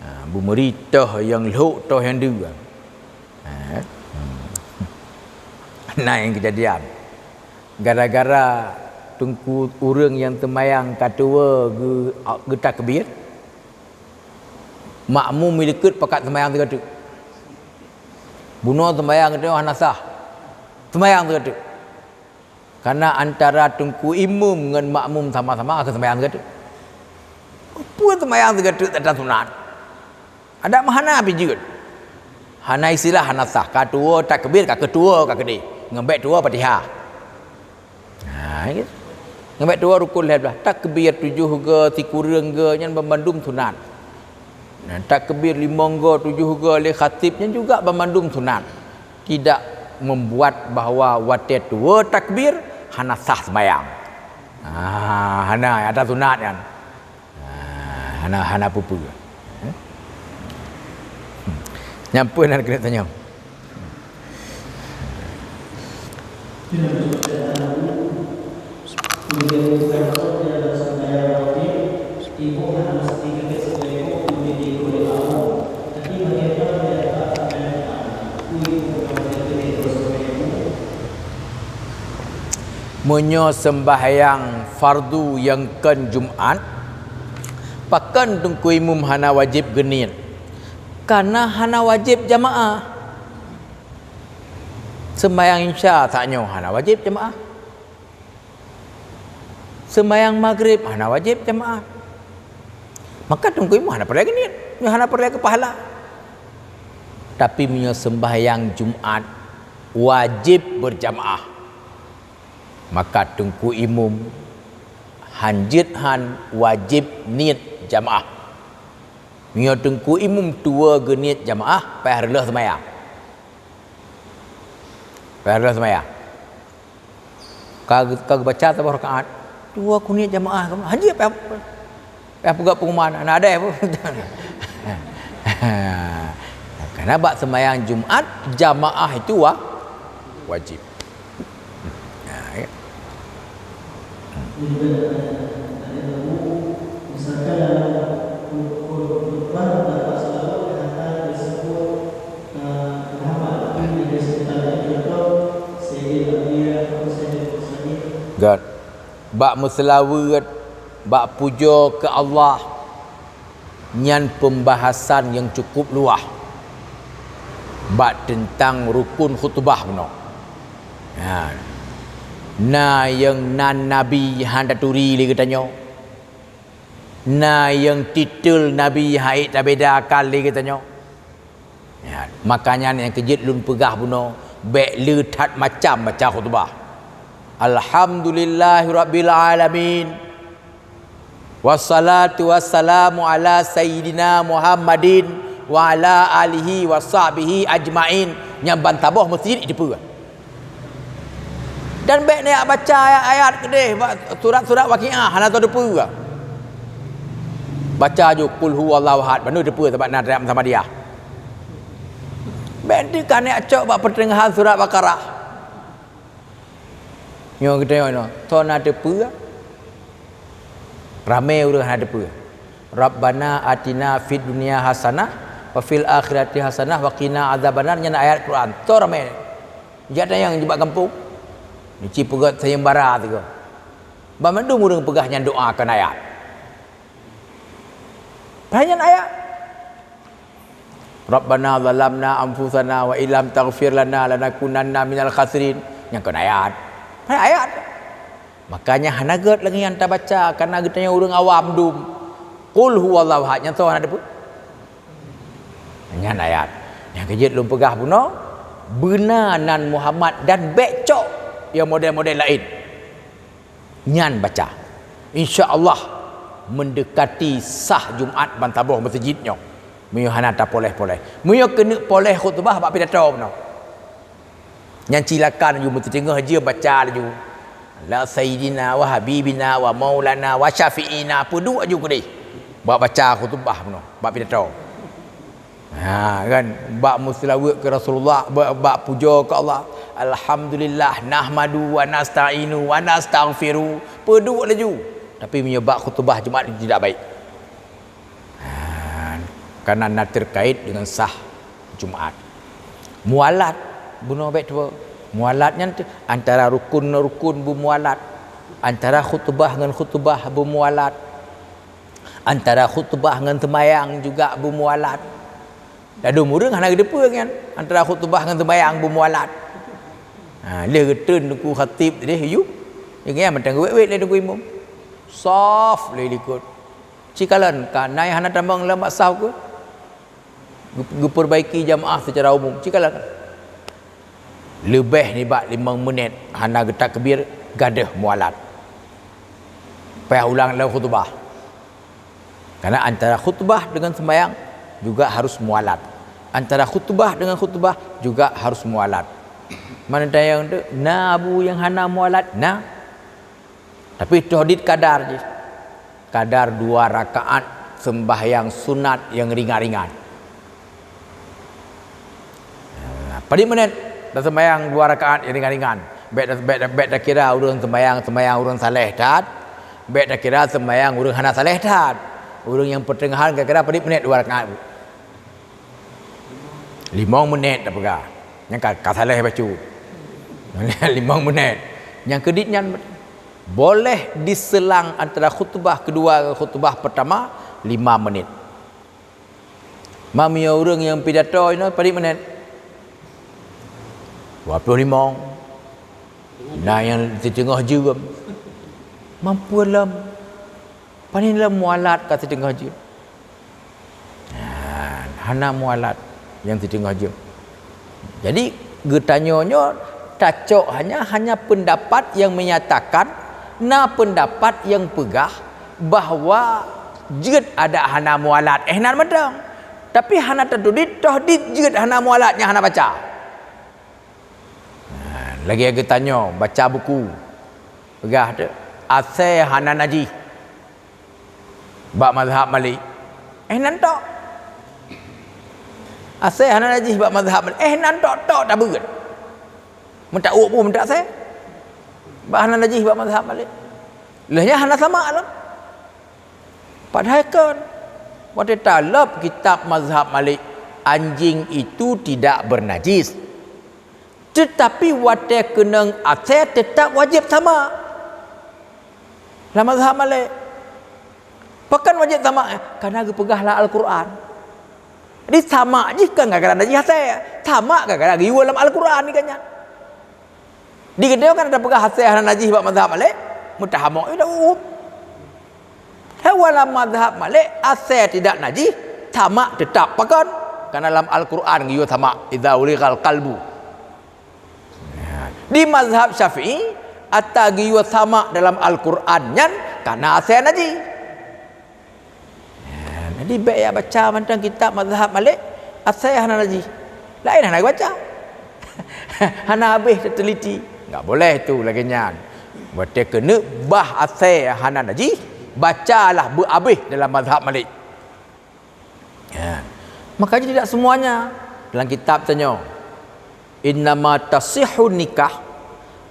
ha, beumeuri toh nyang lhok, toh nyang dua. Ha, hmm. Nah, nyang keujadian. Gara-gara teungku ureuëng nyang seumayang ka tuwoe geu-, geutakbir, makmum i likot pakat seumayang sigoe teuk. Bunoe seumayang geutanyoe hana sah. Seumayang sigoe teuk. Karena antara teungku imum ngon makmum sama-sama keu seumayang sigoe teuk. Peue seumayang sigoe teuk ata sunat? Adak meuhana pih jeuet. Hana istilah hana sah. Ka tuwoe takbir, ka keuh tuwoe ka keudeh. Ngon bèk tuwoe Fatihah. Ha, ya. Ngon bèk tuwoe rukun lhèe blaih. Takbir tujoh goe, sikureueng goe, nyan banmandum sunat. Nah, takbir limong goe, tujoh goe lé khatib, nyan juga banmandum sunat. Tidak membuat bahwa watèe tuwoe takbir, hana sah seumayang. Ha, hana, ata sunat nyan. Ah, hana, hana peue-peue. Eh? Hmm. Nyan peue nan keuneuk tanyong. Meunyoe seumbahyang fardu nyang kon Jumat, pakon teungku imum hana wajéb geuniet? Kana hana wajéb jamaah. Seumbahyang Isya tanyoe hana wajéb jamaah. Seumbahyang Maghrib hana wajéb jamaah. Maka teungku imum hana peureulèe geuniet, hana peureulèe keu pahala. Tapi meunyoe seumbahyang Jumat wajéb beurjamaah, maka teungku imum hanjeuet han wajéb niet jamaah. Meunyoe teungku imum tuwoe geuniet jamaah, payah reuloh seumayang. Payah reuloh seumayang. Ka, ka geubaca saboh rakaat, dua keuneuk jamaah, hana payah, payah peugah pengumuman, hana ada pun. Karena bak sembahyang Jumat, jamaah itu wa-, wajib. Nah, ya. Misalkan dalam khutbah, dapat selalu kata tersebut, eh, Muhammad, tapi ada sekitar contoh, Sayyidil Anbiya atau Sayyidil Mursalin. Good. Bak meuseulaweuet, bak pujoe keu Allah, nyan peumbahasan nyang cukup luwah bak teuntang rukun khutubah bunoe. Nyan. Na nyang nan nabi hana taturi lé geutanyoe. Na nyang titel nabi hana ék tabedakan lé geutanyoe. Ya, makanya nyang keujeuet lôn peugah bunoe, bék le that macam baca khutubah. Alhamdulillahirabbil alamin. Wassalatu wassalamu ala sayyidina Muhammadin wa ala alihi wa sahbihi ajmain. Nyang ban saboh meuseujid jiteupeue. Dan bék neujak baca ayat-ayat keudeh bak surat-surat Waqiah, hana tateupeue. Baca ju Qul huwallahu ahad, baru teupeue sabab na dalam Muhammadiyah. Bék teuka neujak cok bak peuteungahan surat Baqarah. Nyoe geutanyoe nyoe, soe na teupeue? Ramé ureuëng hana teupeue. "Rabbana atina fid dunya hasanah wa fil akhirati hasanah wa qina adzabannar," nyan ayat Quran. Soe ramé? Jak tanyong bak gampông. Neuci peugét sayembara sigoe. Ban mandum ureuëng peugah nyan doa kon ayat. Padahai nyan ayat. "Rabbana zalamna anfusana wa illam taghfir lana lanakunanna minal khasirin." Nyan kon ayat. Padahai ayat. Makanya hana gét lagée nyan tabaca, karena geutanyoe ureuëng awam dum. Qul huwallahu ahad, nyan soe hana teupeue? Nyan ayat. Nyang keujeuet lôn peugah bunoe, beuna nan Muhammad dan bék cok nyang model-model laén. Nyan baca. Insya Allah mendekati sah Jumat ban saboh meuseujid nyoe. Meunyoe hana tapoléh-poléh. Meunyoe keuneuk poléh khutubah bak pidato bunoe. Nyan silakan laju meuteungoh jeuem baca laju. La sayyidina wa habibina wa maulana wa syafi'ina, peuduek laju keudeh. Bak baca khutubah bunoe, bak pidato. Ha, kan? Bak meuseulaweuet keu Rasulullah, bak, bak pujoe keu Allah. Alhamdulillah, nahmadu wa nasta'inu wa nastaghfiru. Peuduek laju. Tapi meunyoe bak khutubah Jumat tidak baik. Ha, karena na terkait dengan sah Jumat. Mualat, bunoe bék tuwoe. Mualat nyan teuh antara rukun-rukun beumualat. Antara khutubah ngon khutubah beumualat. Antara khutubah ngon seumayang juga beumualat. Ladôm ureuëng hana geuteupeue nyan, antara khutubah ngon seumayang beumualat. Ha, lheueh geutreun Teungku Khatib tadi, yu. Nyan mantong geuwét-wét lé Teungku Imum. Sof lé likot. Cikalon ka na nyang hana tamong lam bak saf keuh. Geu-, geupeurbaiki jamaah secara umum. Cikalon. Leubeh nibak limong menit hana geutakbir, gadôh mualat. Payah ulang lom khutubah. Karena antara khutbah dengan sembahyang juga harus mualat. Antara khutbah dengan khutbah juga harus mualat. Mana ada yang tu, na abu yang hana mualat? Na. Tapi tohdit kadar jih. Kadar dua rakaat sembahyang sunat yang ringan-ringan. Nah, padit menit taseumbahyang dua rakaat yang ringan-ringan. Bék, bék, bék takira ureuëng seumbahyang, seumbahyang ureuëng saleh that. Bék takira seumbahyang ureuëng hana saleh that. Ureuëng nyang peuteungahan kira-kira padit menit dua rakaat. Limong menit tapeugah. Nyang ka, ka saleh bacut. Limong menit. Nyang keudit nyan boleh diselang antara khutbah kedua ngon khutbah pertama lima menit. Meunyoe ureuëng nyang pidato inoe padit menit? Dua puluh limong. Na nyang siteungoh jeuem. Mampu lom. Paling lom mualat ka siteungoh jeuem. Nah, hana mualat nyang siteungoh jeuem. Jadi, geutanyoe nyoe tacok hanya, hanya pendapat yang menyatakan, na pendapat yang peugah bahwa jeuet adak hana mualat. Eh, nan mantong. Tapi hana tatulit tohdit jeuet hana mualat nyang hana baca. Nah, lagée geutanyoe baca buku. Peugah tu, asèe hana najih bak mazhab Malik. Eh, nan tok. Asèe hana najih bak mazhab Malik. Eh, nan tok-tok tabeuet. Meutak uek pun meutak asèe. Bak hana najih bak mazhab Malik. Lheuh nyan hana samak lom. Padahai kon, watèe talop kitab mazhab Malik, anjing itu tidak bernajis. Teutapi watèe keunong asèe teutap wajéb samak. Lam mazhab Malik. Pakon wajéb samak? Karena geupeugah lam Al-Qur'an. Jadi samak jih kon gara-gara najih asèe. Samak gara-gara geuyue lam Al-Qur'an di gobnyan. Di geutanyoe kan tapeugah asèe hana najih bak mazhab Malik, mutahamok ida uhum. Hawa lam mazhab Malik, asèe tidak najih, samak teutap pakon. Karena lam Al-Qur'an geuyue samak, "Idza ulighal qalbu." Di mazhab Syafi'i, ata geuyue samak dalam Al-Qur'an nyan karena asèe najih. Jadi bèk jak baca mantong kitab mazhab Malik, asèe hana najih. Laén hana geubaca. Hana habéh teuteliti. Enggak boleh tu lagèe nyan. Watèe keuneuk bah asèe hana najih, bacalah beuhabéh dalam mazhab Malik. Ya. Makanya tidak semuanya dalam kitab tanyoe. "Innama tasihhu nikah",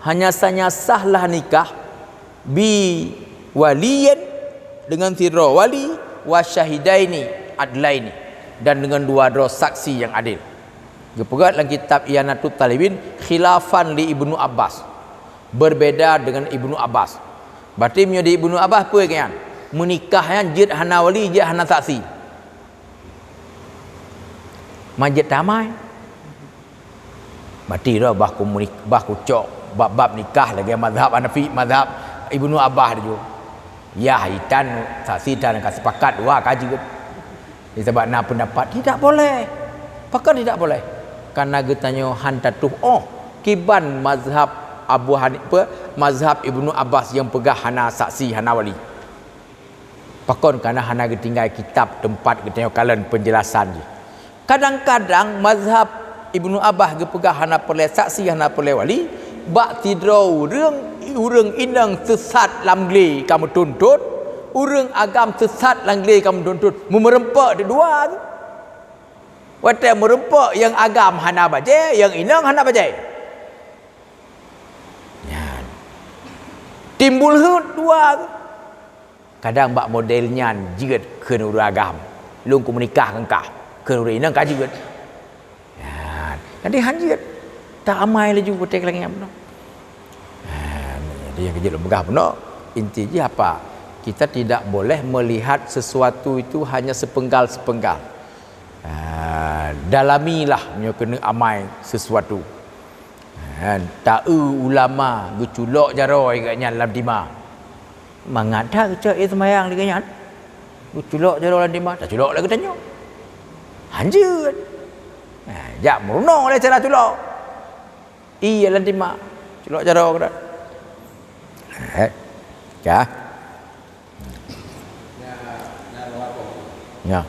hanya saja sahlah nikah, "bi waliyin", dengan sidroe wali, "wa syahidaini adlaini", dan dengan dua droe saksi yang adil. Geupeugah lam kitab I'anatut Thalibin, khilafan li Ibnu Abbas, berbeda dengan Ibnu Abbas. Berarti meunyoe di Ibnu Abbas peue nyan? Meunikah nyan jeuet hana wali, jeuet hana saksi. Man jeuet tamai. Mati dah bah ku meunik-, bah kucok bab-bab nikah lagèe mazhab Hanafi, mazhab Ibnu Abbas tu. Yah itan saksi tan ka sepakat dua ka jeuet. Jadi sabab na pendapat tidak boleh. Pakon tidak boleh? Karena geutanyoe han tatuh oh kiban mazhab Abu Hanifah, mazhab Ibnu Abbas yang peugah hana saksi, hana wali. Pakon kana hana geutinggai kitab teumpat geutanyoe kalon penjelasan jih. Kadang-kadang mazhab Ibnu Abbas geupeugah hana peureulèe saksi, hana peureulèe wali, bak sidroe ureueng, ureueng inong sesat lam glé ka meutuntut, ureueng agam sesat lam glé ka meutuntut, meumeureumpok dua tu. Watèe meureumpok nyang agam hana bajèe, nyang inong hana bajèe. Nyan. Timbul heuet dua tu. Kadang bak model nyan jeuet kheun ureueng agam. Lôn kumeunikah ngon kah. Kheun ureueng inong ka jeuet. Ya, jadi han jeuet. Tak amai laju watèe lagèe nyan. Ha, jadi nyang keu jeuet lôn peugah bunoe, inti jih apa? Kita tidak boleh melihat sesuatu itu hanya sepenggal-sepenggal. Ha, dalamilah meunyoe keuneuk amai sesuatu. Ha, taeu ulama geuculok jaroe geuh nyan lam tima. Mangat that geucok ie seumayang lagèe nyan. Geuculok jaroe lam tima, taculok lé geutanyoe. Han jeuet. Ha, jak meurunoe lé cara culok. Ie lam tima. Culok jaroe geuh. Ha, ka. Ya.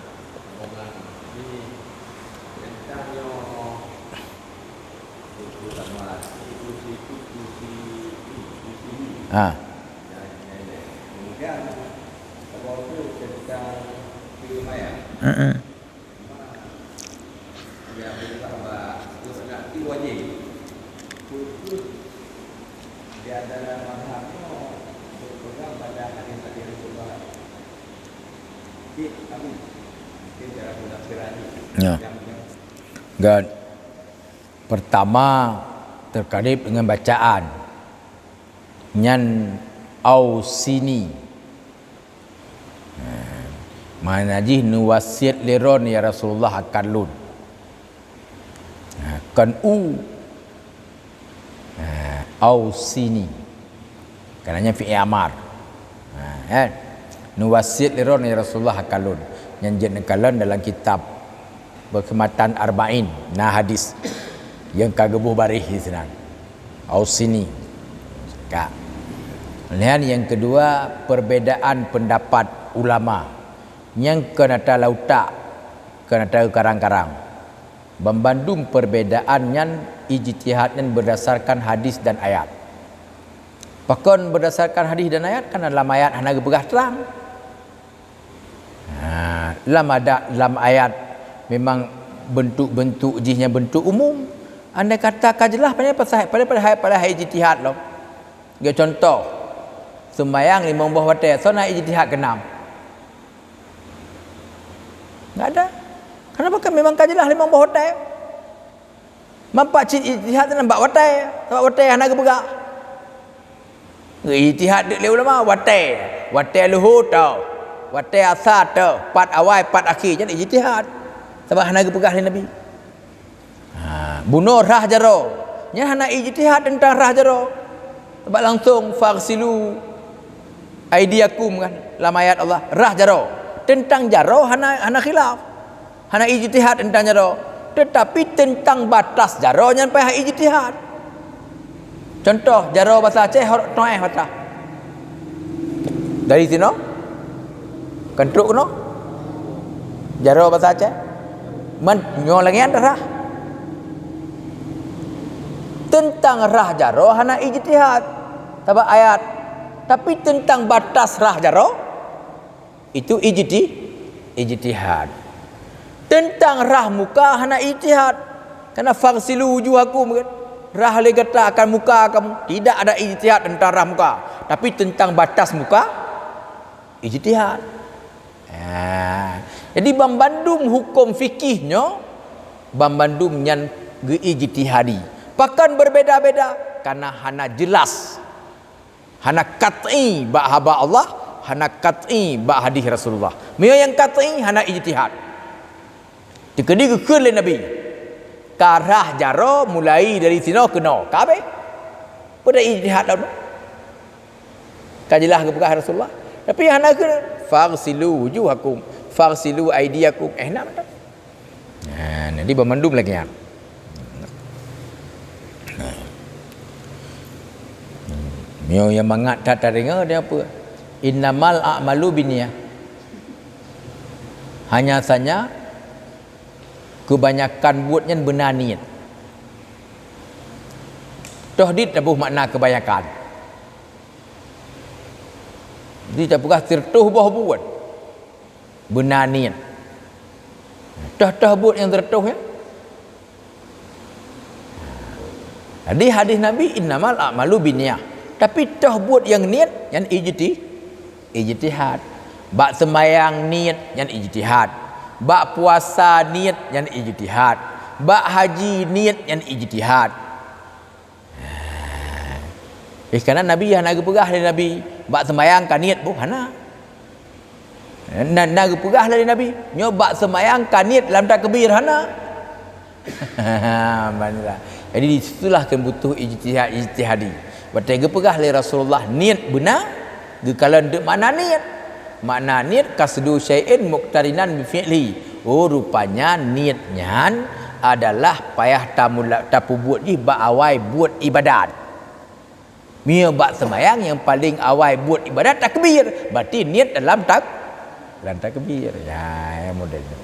Ha. Mm-mm. Ya. Good. Pertama, terkait dengan bacaan. Nyan ausini. Ha, makna jih neuwasiet lé droen, ya Rasulullah, akan lôn. Ha, kon u. Ha, ausini. Karena nyan fi'il amar. Ha, kan? Neuwasiet lé droen, ya Rasulullah, akan lôn. Nyan jeuet neukalon dalam kitab Peukhidmatan Arba'in, na hadis nyang ka geuboh baréh di sinan. Ausini. Ka. Nyan nyang keudua, perbedaan pendapat ulama. Nyang kon ata lam utak, kon ata karang-karang. Banmandum perbedaan nyan ijtihad nyan berdasarkan hadis dan ayat. Pakon berdasarkan hadis dan ayat? Karena lam ayat hana geupeugah terang. Ha, lam adat, lam ayat memang bentuk-bentuk jih nyan bentuk umum. Andai kata ka jeulaih, padahai pasal, padahai, padahai, padahai ijtihad lom. Geu contoh, seumayang limong boh watée, soe na ijtihad keunam? Enggak ada. Kenapa? Kan memang ka jeulaih limong boh watée. Mampak cit ijtihad nyan bak watée, sabab watée hana geupeugah. Ijtihad lé ulama watée, watée luhô teuh, watée asa teuh, pat awai, pat akhé, nyan ijtihad. Sabab hana geupeugah lé Nabi. Ha, bunoe rhah jaroe. Nyan hana ijtihad teuntang rhah jaroe. Sabab langsong faghsilu aidiakum kan, lam ayat Allah, rhah jaroe. Teuntang jaroe hana, hana khilaf. Hana ijtihad teuntang jaroe, teutapi teuntang batas jaroe nyan payah ijtihad. Contoh, jaroe basa Aceh hor-, toh éh watah. Dari sinoe, kan trok keunoe. Jaroe basa Aceh. Man, nyoe lagée nyan rhah. Teuntang rhah jaroe hana ijtihad. Sabab ayat. Tapi teuntang batas rhah jaroe, itu ijti-, ijtihad. Teuntang rhah muka hana ijtihad. Karena faghsilu wujuhakum kan. Rhah lé gata akan muka kamu. Tidak ada ijtihad teuntang rhah muka. Tapi teuntang batas muka, ijtihad. Ha. Jadi banmandum huköm fikih nyoe, banmandum nyan geu-ijtihadi. Pakon berbeda-beda? Karena hana jelas. Hana qat'i bak haba Allah, hana qat'i bak hadis Rasulullah. Meunyoe nyang qat'i hana ijtihad. Teukeudi geukheun lé Nabi, ka rhah jaroe mulai dari sinoe keunoe, ka habéh. Peue ijtihad lom? Ka jeulaih geupeugah Rasulullah. Tapi hana kheun, "Faghsilu wujuhakum, faghsilu aidiakum." Eh, na mantap. Nah, jadi banmandum lagée nyan. Nah. Nyoe nyang mangat that tadeungoe dia apa? Innamal a'malu binniyah. Hanya saja kebanyakan buet nyan beuna niet. Toh dit taboh makna kebanyakan. Di tapeugah sireutôh boh buet. Beuna niet. Toh-toh buet nyang sireutôh nyan. Jadi hadis Nabi, "Innamal a'malu binniyah." Tapi toh buet nyang niet, nyan ijti-, ijtihad. Bak seumayang niet, nyan ijtihad. Bak puasa niet, nyan ijtihad. Bak haji niet, nyan ijtihad. Eh, kana Nabi hana geupeugah lé Nabi, "Bak seumayang ka niet boh," hana. Na, na geupeugah lé Nabi, "Nyoe bak seumayang ka niet lam takbir," hana. Banlah. Jadi, di situlah keu butuh ijtihad, ijtihadi. Watée geupeugah lé Rasulullah niet beuna, geukalon teuk makna niet. Makna niet qasdu syai'in muqtarinan bi fi'li. Oh, rupanya niet nyan adalah payah tamula-, tapeubuet jih bak awai buet ibadat. Meunyoe bak seumayang nyang paleng awai buet ibadat takbir, berarti niet dalam tak-, dalam takbir. Ya, ya model tu.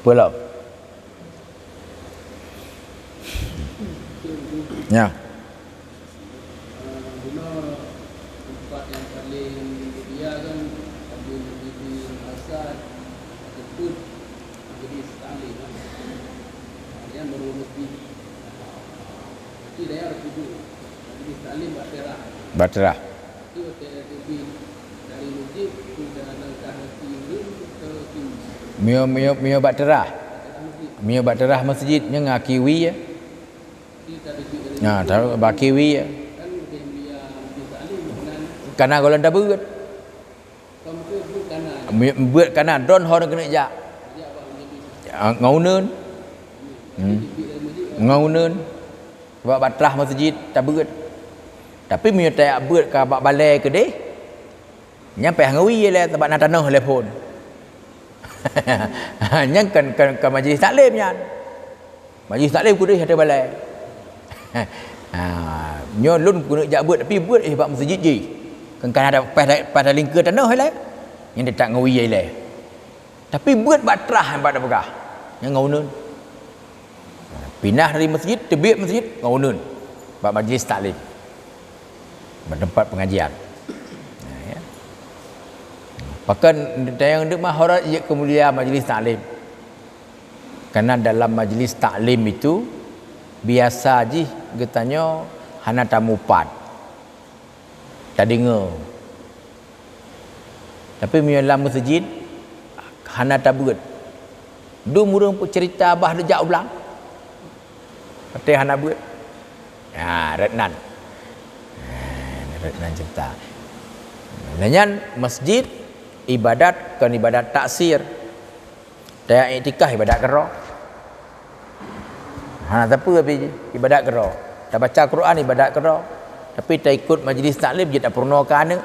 Peulom. Ya. Guna tempat yang paling mulia kan, sambil menjadi asal, ataupun menjadi taklim, kan. Yang baru lebih, tapi daya lebih dulu. Menjadi taklim bak terak. Bak terak. Tapi waktu lebih dari masjid, tu dah langkah kaki ulun ke kiri. Mio, mio, mio bak terak. Terak masjid. Mio bak terak masjid, nyo ngaki wi ya. Nah, taruh bak kiwi ya. Kana golan tabeuet. Beuet kana, don hon keuneuk jak. Ah, ngon uneun. Hmm. Ngon uneun. Bak batrah masjid tabeuet. Tapi meunyoe tajak beuet ka bak balée keudeh, nyan payah ngawi ilée, sabab na tanoh ilée phon. Nyan kan, kan, kan majlis taklim nyan. Majlis taklim kudeh ateueh balée. Ha, nyoe lôn keuneuk jak beuet, tapi beuet eh bak meuseujid jih. Kan kana ada pas, pas talingkeue tanoh ilée. Nyan teutap ngawi ilée. Tapi beuet bak trah bak tapeugah. Nyan ngon uneun. Pinah dari masjid, teubiet masjid ngon uneun bak majlis taklim, bak teumpat pengajian. Nah, ya. Pakon tayang deuk mah horot jeuet keu mulia majlis taklim. Karena dalam majlis taklim itu biasa jih geutanyoe hana tamupat. Tadeungoe. Tapi meunyoe lam meuseujid, hana tabeuet. Dum ureuëng peuceurita bah neujak u blang. Até hana beuet. Ha, rot nan. Ha, rot nan ceurita. Lagée nyan, masjid ibadat kon ibadat taksir. Tayang iktikaf ibadat keudroe. Hana sapeue pih jih, ibadat keudroe. Tabaca Quran ibadat keudroe. Tapi taikot majlis taklim jeuet tapeurunoe keu aneuk.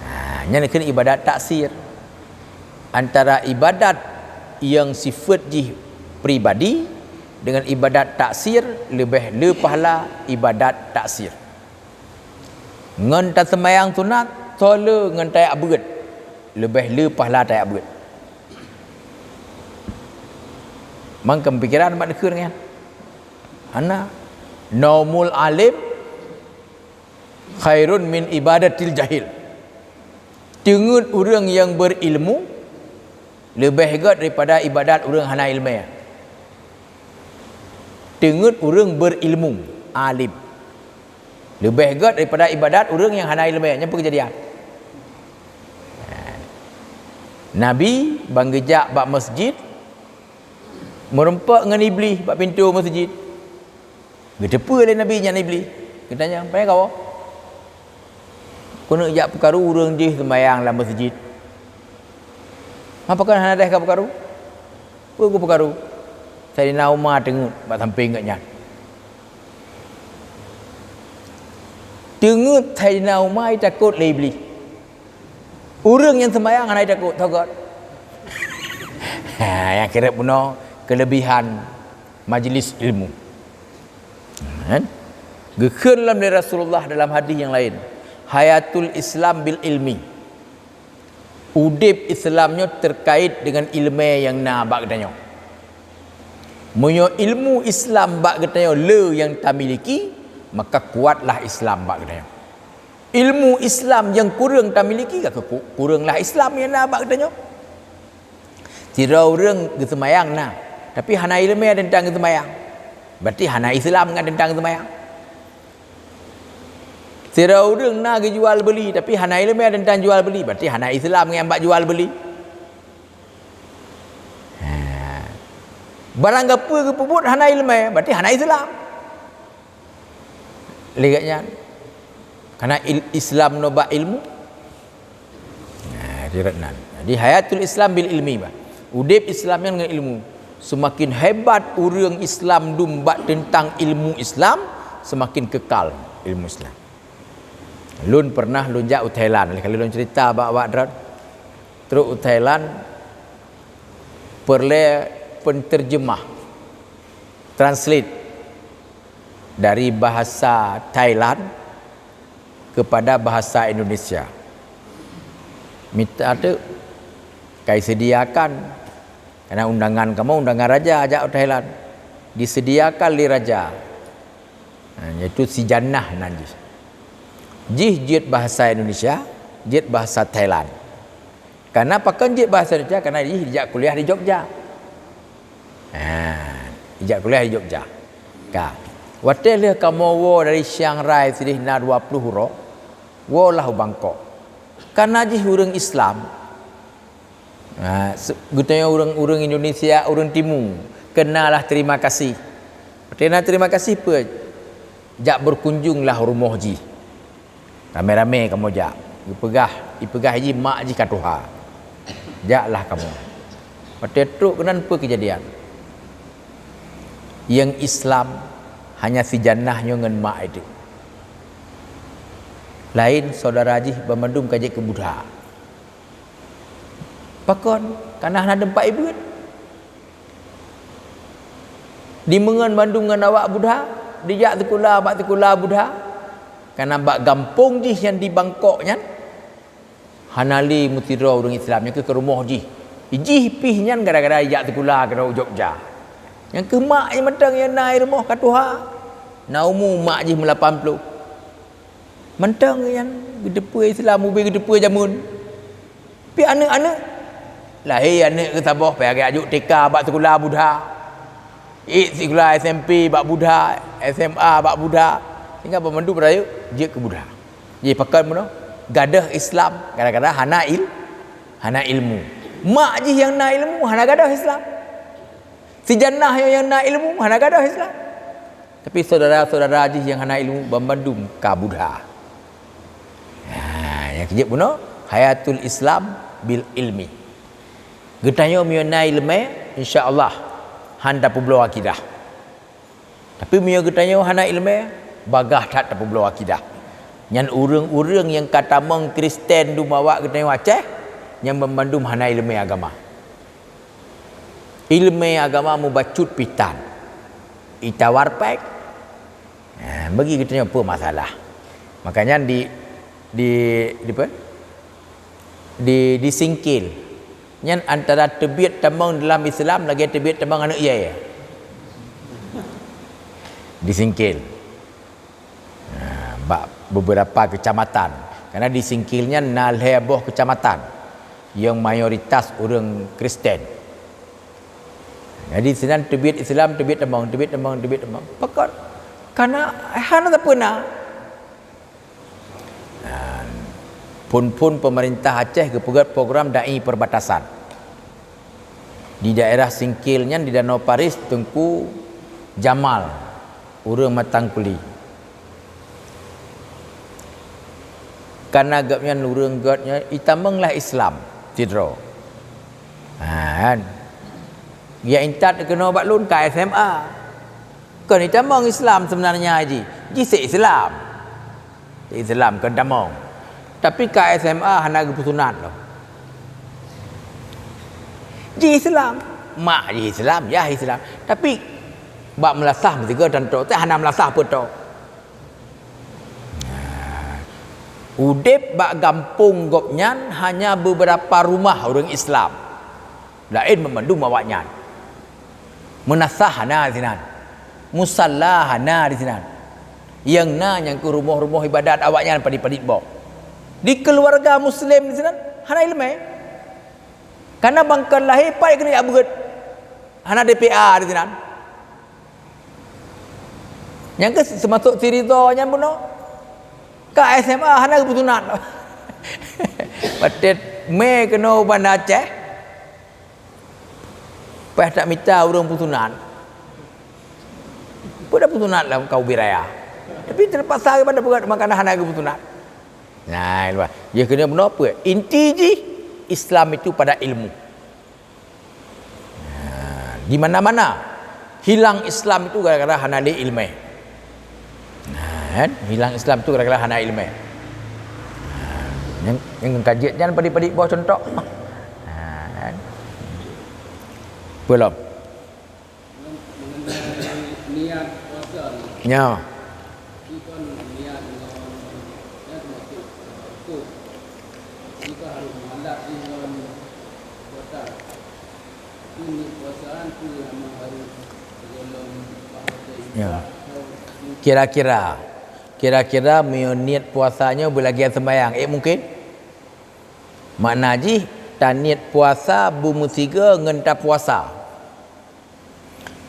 Ha, nyan keuh ibadat taksir. Antara ibadat nyang sifeuet jih pribadi dengan ibadat taksir leubeh le pahala ibadat taksir. Ngon taseumayang sunat, soe le ngon tajak beuet, leubeh le pahala tajak beuet. Mangkeuem pikiran mat dikeue nyan. Hana. Naumul alim khairun min ibadatil jahil. Teungeut ureuëng nyang beurilmu leubeh gét daripada ibadat ureuëng hana iéleumé. Teungeut ureuëng beurilmu, alim, leubeh gét daripada ibadat ureuëng nyang hana iéleumé. Nyan peue keujadian? Nabi ban geujak bak masjid, meurumpok ngon Iblih bak pintoe masjid. Geuteupeue lé Nabi nyan Iblih. Geutanyong, "Pane kawoe?" "Keuneuk jak peukaru ureuëng jih seumayang lam masjid." "Ma pakon hana deh ka peukaru?" "Peue kupeukaru? Saidina Umar teungeut bak sampéng geuh nyan." Teungeut Saidina Umar jitakot lé Iblih. Ureuëng nyang seumayang hana jitakot, toh gét. Ha, nyang kireb bunoe keulebihan majlis ilmu. Kan? Geukheun lom lé Rasulullah dalam hadis nyang laén, "Hayatul Islam bil ilmi." Udeb Islam nyoe terkait dengan iéleumé nyang na bak geutanyoe. Meunyoe ilmu Islam bak geutanyoe le nyang tamiliki, maka kuatlah Islam bak geutanyoe. Ilmu Islam nyang kureueng tamiliki, ka ku-, kureuenglah Islam nyang na bak geutanyoe. Sidroe ureuëng geuseumayang na, tapi hana iéleumé teuntang geuseumayang, berarti hana Islam ngon teuntang geuseumayang. Sidroe ureuëng na geujual beuli, tapi hana iéleumé teuntang jual beuli, berarti hana Islam ngon bak jual beuli. Ha. Barang gapeue geupeubuet hana iéleumé, berarti hana Islam. Lé gét nyan. Karena il-, Islam nyoe bak ilmu. Nah, di rot nan. Jadi, hayatul Islam bil ilmi, bah. Udeb Islam nyan ngon ilmu. Seumaken hebat ureuëng Islam dum bak teuntang ilmu Islam, seumaken keukal ilmu Islam. Lôn peureunah lôn jak u Thailand, lheueh ka lheueh lôn ceurita bak awak droe. Trok u Thailand, peureulée penterjemah, translate dari bahasa Thailand kepada bahasa Indonesia. Mita teuk, ka disediakan, karena undangan kamoe undangan raja jak u Thailand. Disediakan lé raja. Ha, yaitu si Jannah nan jih. Jih jeuet bahasa Indonesia, jeuet bahasa Thailand. Karena pakon jeuet bahasa Indonesia? Karena jih jijak kuliah di Jogja. Ha, jijak kuliah di Jogja. Ka. Watée lheueh kamoe woe dari Chiang Rai sideh na dua ploh uroe, woe lah u Bangkok. Karena jih ureuëng Islam, ha, se-, geutanyoe ureuëng, ureuëng Indonesia, ureuëng timu, keunalah terima kasih. Artinya terima kasih peue? Jak berkunjunglah rumoh jih. Ramé-ramé kamoe jak. Geupeugah, ipeugah jih mak jih ka tuha. Jaklah kamoe. Watée trok keunan peue keujadian? Nyang Islam hanya si Jannah nyoe ngon mak jih. Laén syedara jih banmandum ka jeuet keu Buddha. Pakon? Karena hana teumpat jibeuet. Dimeungon bandum ngon awak Buddha, dijak sikula bak sikula Buddha. Karena bak gampông jih nyang di Bangkok nyan, hana lé meusidroe ureuëng Islam nyang keu rumoh jih. Jih pih nyan gara-gara jijak sikula keudroe u Jogja. Nyang keuh mak jih mantong nyang na i rumoh ka tuha. Na umu mak jih meulapan ploh. Mantong nyan geuteupeue Islam, ubé geuteupeue jameun. Pi aneuëk-aneuëk, lahé aneuëk geuh saboh, pi lagée ajok T K bak sikula Buddha. Ék sikula S M P bak Buddha, S M A bak Buddha. Sehingga banmandum rayeuk jeuet keu Buddha. Jih pakon bunoe, gadôh Islam gara-gara hana il-, hana ilmu. Mak jih nyang na ilmu hana gadôh Islam. Si Jannah nyang na ilmu hana gadôh Islam. Tapi syedara-syedara jih nyang hana ilmu banmandum ka Buddha. Ha, nyang keujeuet bunoe, hayatul Islam bil ilmi. Geutanyoe meunyoe na iéleumé, insya Allah han tapeubloe akidah. Tapi meunyoe geutanyoe hana iéleumé, bagaih that tapeubloe akidah. Nyan ureuëng-ureuëng nyang ka tamong Kristen dum awak geutanyoe Aceh, nyan banmandum hana iéleumé agama. Iéleumé agama mubacut pitan. Itawar péng. Ha, bagi geutanyoe peue masalah. Makanya di, di, di apa? Di, disingkil. Nyan antara teubiet tamong dalam Islam lagée teubiet tamong aneuëk yée. Disingkil. Ha, bak beberapa kecamatan. Karena di Singkil nyan na lhée boh kecamatan yang mayoritas ureuëng Kristen. Jadi sinan teubiet Islam, teubiet tamong, teubiet tamong, teubiet tamong. Pakon? Karena hana sapeue na. Ha, phon-phon pemerintah Aceh geupeugét program dai perbatasan. Di daerah Singkil nyan di Danau Paris Teungku Jamal, ureuëng Matangkuli. Karena gobnyan ureuëng gét nyan itamong lah Islam sidroe. Ha, kan? Nyang intat keunoe bak lôn ka S M A. Kon itamong Islam sebenarnya jih. Jih si Islam. Islam kon tamong. Tapi ka S M A hana geupeusunat lom. Jih Islam, mak jih Islam, yah Islam. Tapi bak meulasah meusigoe tantok teuh hana meulasah peue tho. Nah, udeb bak gampông gobnyan hanya beberapa rumah ureuëng Islam. Laén meumandum awaknyan. Meunasah hana disinan. Musalla hana disinan. Nyang na nyang keu rumoh-rumoh ibadat awaknyan padit-padit boh. Di keuluwarga muslim disinan hana iéleumé. Karena bangkon lahé pat keuneuk jak beuet. Hana D P A disinan. Nyang keuh seumasok si Ridho nyan bunoe. Ka S M A hana geupeusunat. Watée mé keunoe u Banda Aceh. Payah tak mita ureuëng peusunat. Peue dah peusunat lam kau biraya. Tapi terpaksa daripada berat makanan hana geupeusunat. Nah, luar. Dia kena bunoe peue? Inti jih Islam itu pada ilmu. Nah, di mana-mana hilang Islam itu gara-gara hana lé iéleumé. Nah, kan? Hilang Islam itu gara-gara hana iéleumé. Nah, nyang, nyang ka jeuet nyan padit-padit boh contoh. Nah, kan? Peue lom? Mengenai niat puasa ni, Nyo. Iban niat ngon, nyan termasuk, eh, rukun. Jika harus mualaf ngon puasa. Tapi niat puasa tu memang harus sebelum bahasa Ya. Isya atau Kira-kira, kira-kira meunyoe niet puasa nyoe beulagée seumayang, ék mungken? Makna jih, taniet puasa beumeusigoe ngon tapuasa.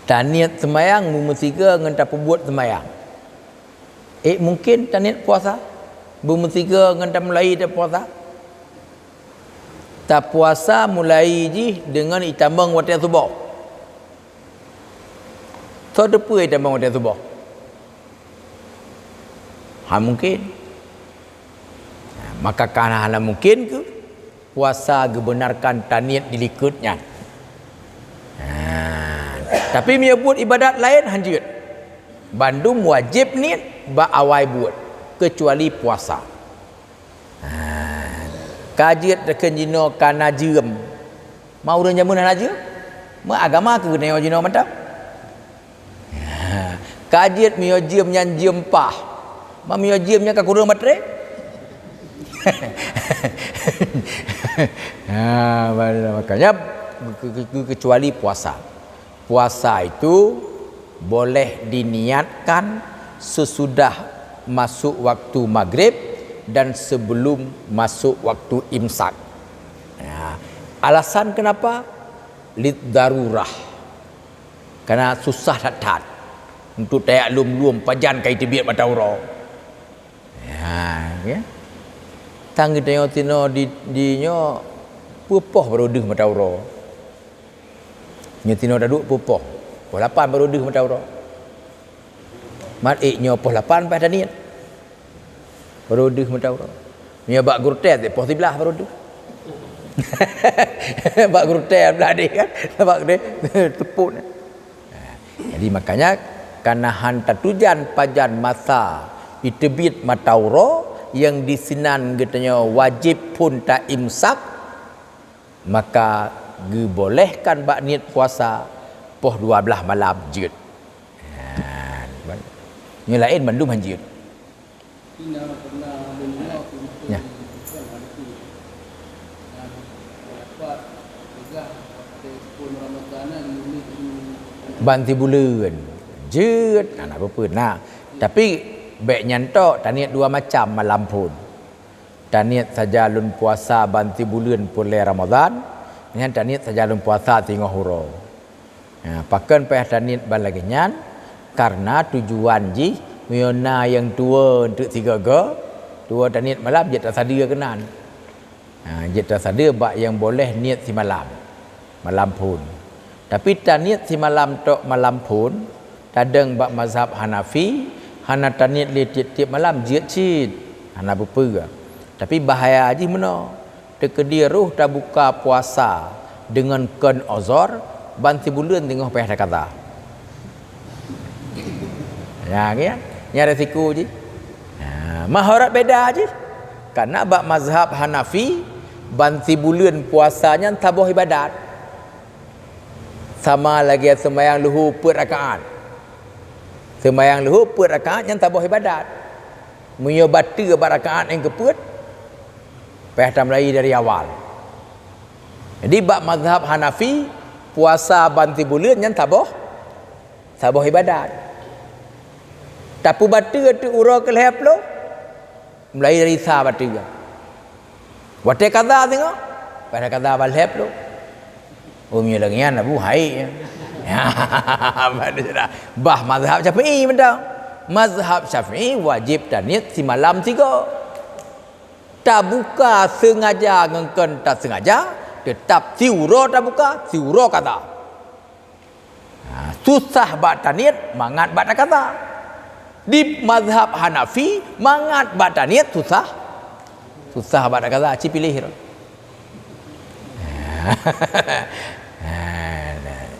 Taniet seumayang beumeusigoe ngon tapeubuet seumayang. Ék mungken taniet puasa beumeusigoe ngon tamulai tapuasa? Tapuasa mulai jih deungon itamong watée suboh. Soe teupeu itamong watée suboh? Hana mungken. Maka kana hana mungken keuh puasa geubeunarkan taniet di likot nyan. Ha, tapi meunyoe buet ibadat laén hanjeuet. Bandum wajéb niet bak awai buet, keucuali puasa. Ha, ka jeuet takheun jinoe kana jeuem. Ma ureuëng jameun hana jeuem? Meu agama keuh geutanyoe jinoe mantong? Ka jeuet meunyoe jeuem nyan jeuem paih. Ma meunyoe jeuem nyan ka kureueng batré? Ha, makanya ke-, ke-, ke-, kecuali puasa. Puasa itu boleh diniatkan sesudah masuk waktu maghrib dan sebelum masuk waktu imsak. Ya. Alasan kenapa? Lid darurah. Karena susah that-that untuk tajak lom-lom pajan ka jiteubiet mata uroe. Ha, ya. Tang geutanyoe tinoe di, di nyoe peupoh baroe deuh mata uroe. Nyoe tinoe taduek peupoh. Poh lapan baroe deuh mata uroe. Mat ék nyoe poh lapan bah taniet. Baroe deuh mata uroe. Nyoe bak gurtée poh siblaih baroe deuh. Bak gurtée blah deh kan. Bak deh tepuk. Jadi makanya karena han tatujan pajan masa jiteubiet mata uroe nyang disinan geutanyoe wajéb phon taimsak, maka geubolehkan bak niet puasa poh dua blaih malam jeuet. Ha, nyoe laén mandum han jeuet. Ya. Ban sibuleuen. Jeuet, hana peue-peue. Nah, tapi bék nyan tok, taniet dua macam malam phon. Taniet saja lôn puasa ban sibuleuen peureulée Ramadhan, nyan taniet saja lôn puasa singoh uroe. Ha, pakon payah taniet ban lagée nyan? Karena tujuan jih meunyoe na nyang tuwoe eunteuk sigoe-goe, tuwoe taniet malam jeuet tasadeue keunan. Ha, jeuet tasadeue bak nyang boleh niet simalam, malam phon. Tapi taniet simalam tok malam phon, tadong bak mazhab Hanafi, hana taniet lé tieb-tieb malam, jeuet cit, hana peue-peue. Tapi bahaya jih meunoe, teukeudi roh tabuka puasa deungon kon ozor, ban sibuleuen teungoh payah takaza. Nyan, nyan, nyan resiko jih. Ha, mahorat beda jih. Karena bak mazhab Hanafi, ban sibuleuen puasa nyan saboh ibadat. Sama lagée seumayang luhô peuet rakaat. Seumayang luhô peuet rakaat nyan saboh ibadat. Meunyoe bateue bak rakaat nyang keupeuet, payah tamulai dari awal. Jadi bak mazhab Hanafi, puasa ban sibuleuen nyan saboh, saboh ibadat. Tapeubateue teuk uroe keu lhée ploh, mulai dari sa bateue. Watée kaza singoh, pada kaza ban lhée ploh. Oh, meunyoe lagée nyan, Abu, hai. Bah mazhab Syafi'i mantong. Mazhab Syafi'i wajéb taniet simalam sigoe. Tabuka sengaja ngon kon tasengaja, teutap siuroe tabuka, siuroe kaza. Ha, susah bak taniet, mangat bak takaza. Di mazhab Hanafi, mangat bak taniet, susah. Susah bak takaza, ci piléh droe.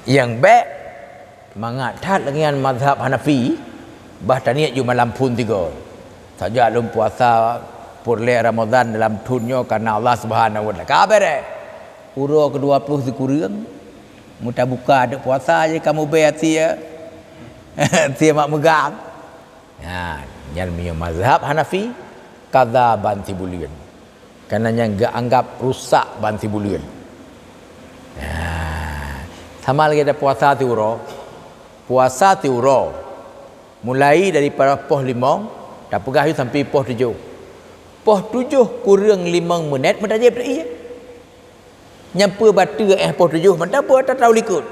Nyang bék, mangat that lagée nyan mazhab Hanafi, bah taniet ju malam phon tiga. Saja lôn puasa peureulée Ramadhan dalam thon nyoe kareuna Allah Subhanahu wa Taala. Ka beureh. Uroe keudua ploh sikureueng, meutabuka deuk puasa jih kamoe bée sie, sie mak meugang. Nyan, nyan meunyoe mazhab Hanafi, kaza ban sibuleuen. Kareuna nyan geuanggab rusak ban sibuleuen. Nah, sama lagée ada puasa siuroe. Puasa siuroe, mulai daripada poh limong, tapeugah yue sampai poh tujoh. Poh tujoh kureueng limong meunét meutajép teuié. Nyan peue bateue éh poh tujoh mantong peue ata tahu likot.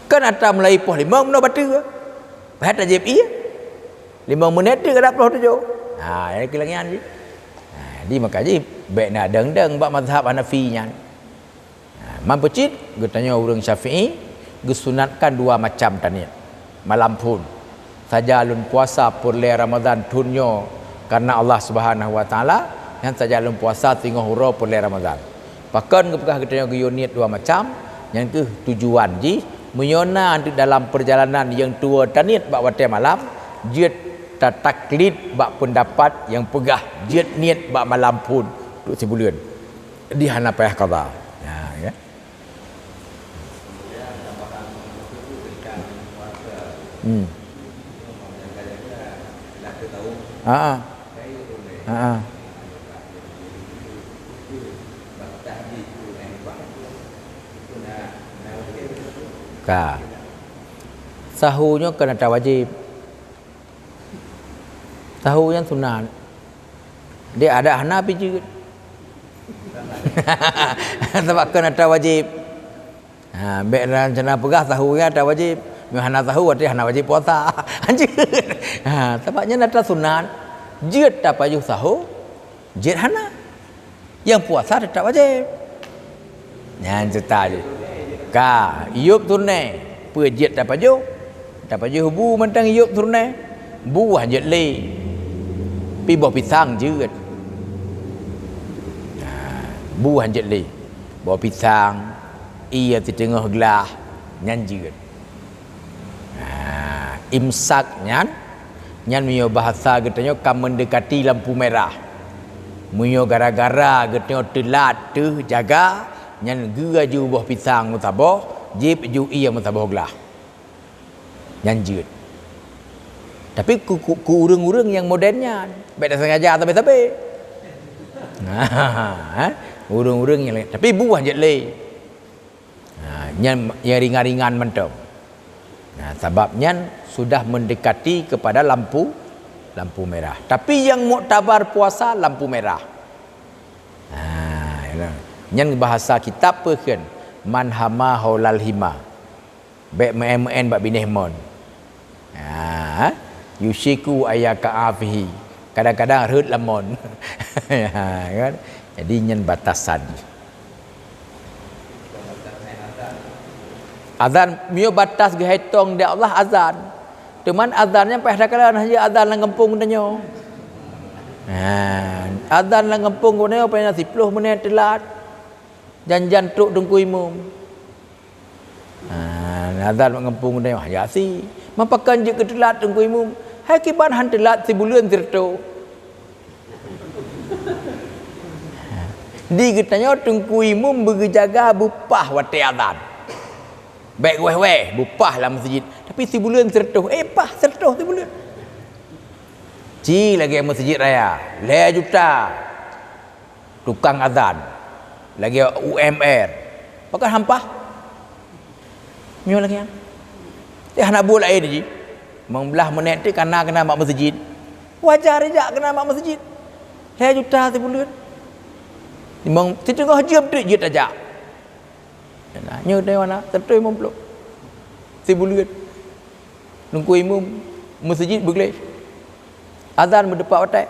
Kan ata mulai poh limong meunoe bateue. Bah tajép ié. Limong meunét teuk ka poh tujoh. Ha, nyang keu lagée nyan jih. Ha, jadi maka jih bék na dong-dong bak mazhab Hanafi nyan. Ha, man peucit, geutanyoe ureuëng Syafi'i geusunatkan dua macam taniet malam phon. Saja lôn puasa peureulée Ramadhan thon nyoe kareuna Allah Subhanahu wa Taala, nyan saja lôn puasa singoh uroe peureulée Ramadhan. Pakon geupeugah geutanyoe geuyue niet dua macam, nyan kheueh tujuan jih meunyoe na dalam peurjalanan nyang tuwoe taniet bak watée malam, jeuet tataklid bak peundapat nyang peugah jeuet niet bak malam phon untuk sibuleuen. Di hana payah qadha. Ya, ya. Hmm. Ha, ha. Ha, ha. Ka. Sahô nyoe kon atra wajéb. Sahô nyan sunat. Dia ada hana pih jeuet. Sabab kon atra wajéb. Ha, bék rencana peugah sahô nyan atra wajéb. Meunyoe hana sahô, berarti hana wajéb puasa. Jeuet. Ha, sabab nyan atra sunat. Jeuet tapajoh sahô, jeuet hana. Nyang puasa teutap wajéb. Nyan ceurita jih. Ka, yôb seuneunai. Peue jeuet tapajoh? Tapajoh bu mantong yôb seuneunai. Bu hana jeuet lé. Pih boh pisang jeuet. Nah, bu hana jeuet lé. Boh pisang, ie siteungoh glah, nyan jeuet. Nah, imsak nyan, nyan meunyoe bahasa geutanyoe ka meundekati lampu merah. Meunyoe gara-gara geutanyoe teulat teuh jaga, nyan geu aju boh pisang meusaboh, jieb aju ie meusaboh glah. Nyan jeuet. Tapi keu, keu, keu ureuëng-ureuëng nyang moden nyan, bék tasengaja sabe-sabe. Nah, ureuëng-ureuëng nyang, tapi bu hana jeuet lé. Ha, nyan nyang ringan-ringan mantong. Nah, sabab nyan sudah mendekati kepada lampu, lampu merah. Tapi nyang muktabar puasa lampu merah. Ha, nyan bahasa kitab peue kheun, "Man hama haulal hima." Bék meu'en-meu'en bak binéh mon. Ha, yusyiku ayyaka'a fihi. Kadang-kadang rhot lam mon. Ha, kan? Jadi nyan batasan. Azan, meunyoe batas geuhai tong di Allah azan. Teuma azan nyan payah takalon, hana azan lam gampông tanyoe. Ha, azan lam gampông tanyoe payah na siploh menit teulat. Jan-jan trok teungku imum. Ha, azan bak gampông tanyoe, ya si. Mapakon jeuet keu teulat teungku imum. Hai kiban han teulat sibuleuen sireutôh. Di geutanyoe teungku imum beugeujaga beupah watée azan. Bék wéh-wéh, beupah lam meuseujid. Tapi sibuleuen sireutôh, eh pah sireutôh sibuleuen. Ci lagée meuseujid raya, lhée juta. Tukang azan, lagée U M R. Pakon han pah? Meunyoe lagée nyan. Eh, hana buet laén jih. Limong blaih menit teuk kana keunan bak meuseujid. Wajar jak keunan bak meuseujid. Lhée juta sibuleuen. Limong, siteungoh jeuem teuk jeuet tajak. Nyoe deh mana? Seratus lima puluh. Sibuleuen. Teungku imum meuseujid beugleh. Azan meudeupat watée.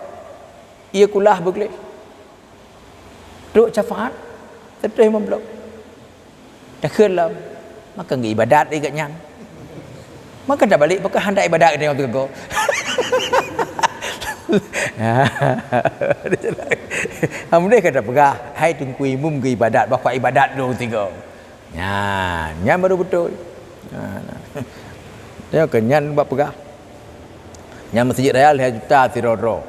Ie kulah beugleh. Trok syafaat, seratus lima puluh. Takheun lom, maka geuibadat lé geuh nyan. Maka tabalek, maka handak ibadat geutanyoe teuka. Alhamdulillah ka tapeugah, hai teungku imum geuibadat, bah kuibadat lôn sigoe. Nyan, nyan baru beutôi. Nyan, nyan. Tengok ke nyan bak peugah. Nyan meuseujid raya lhée juta sidroe-droe.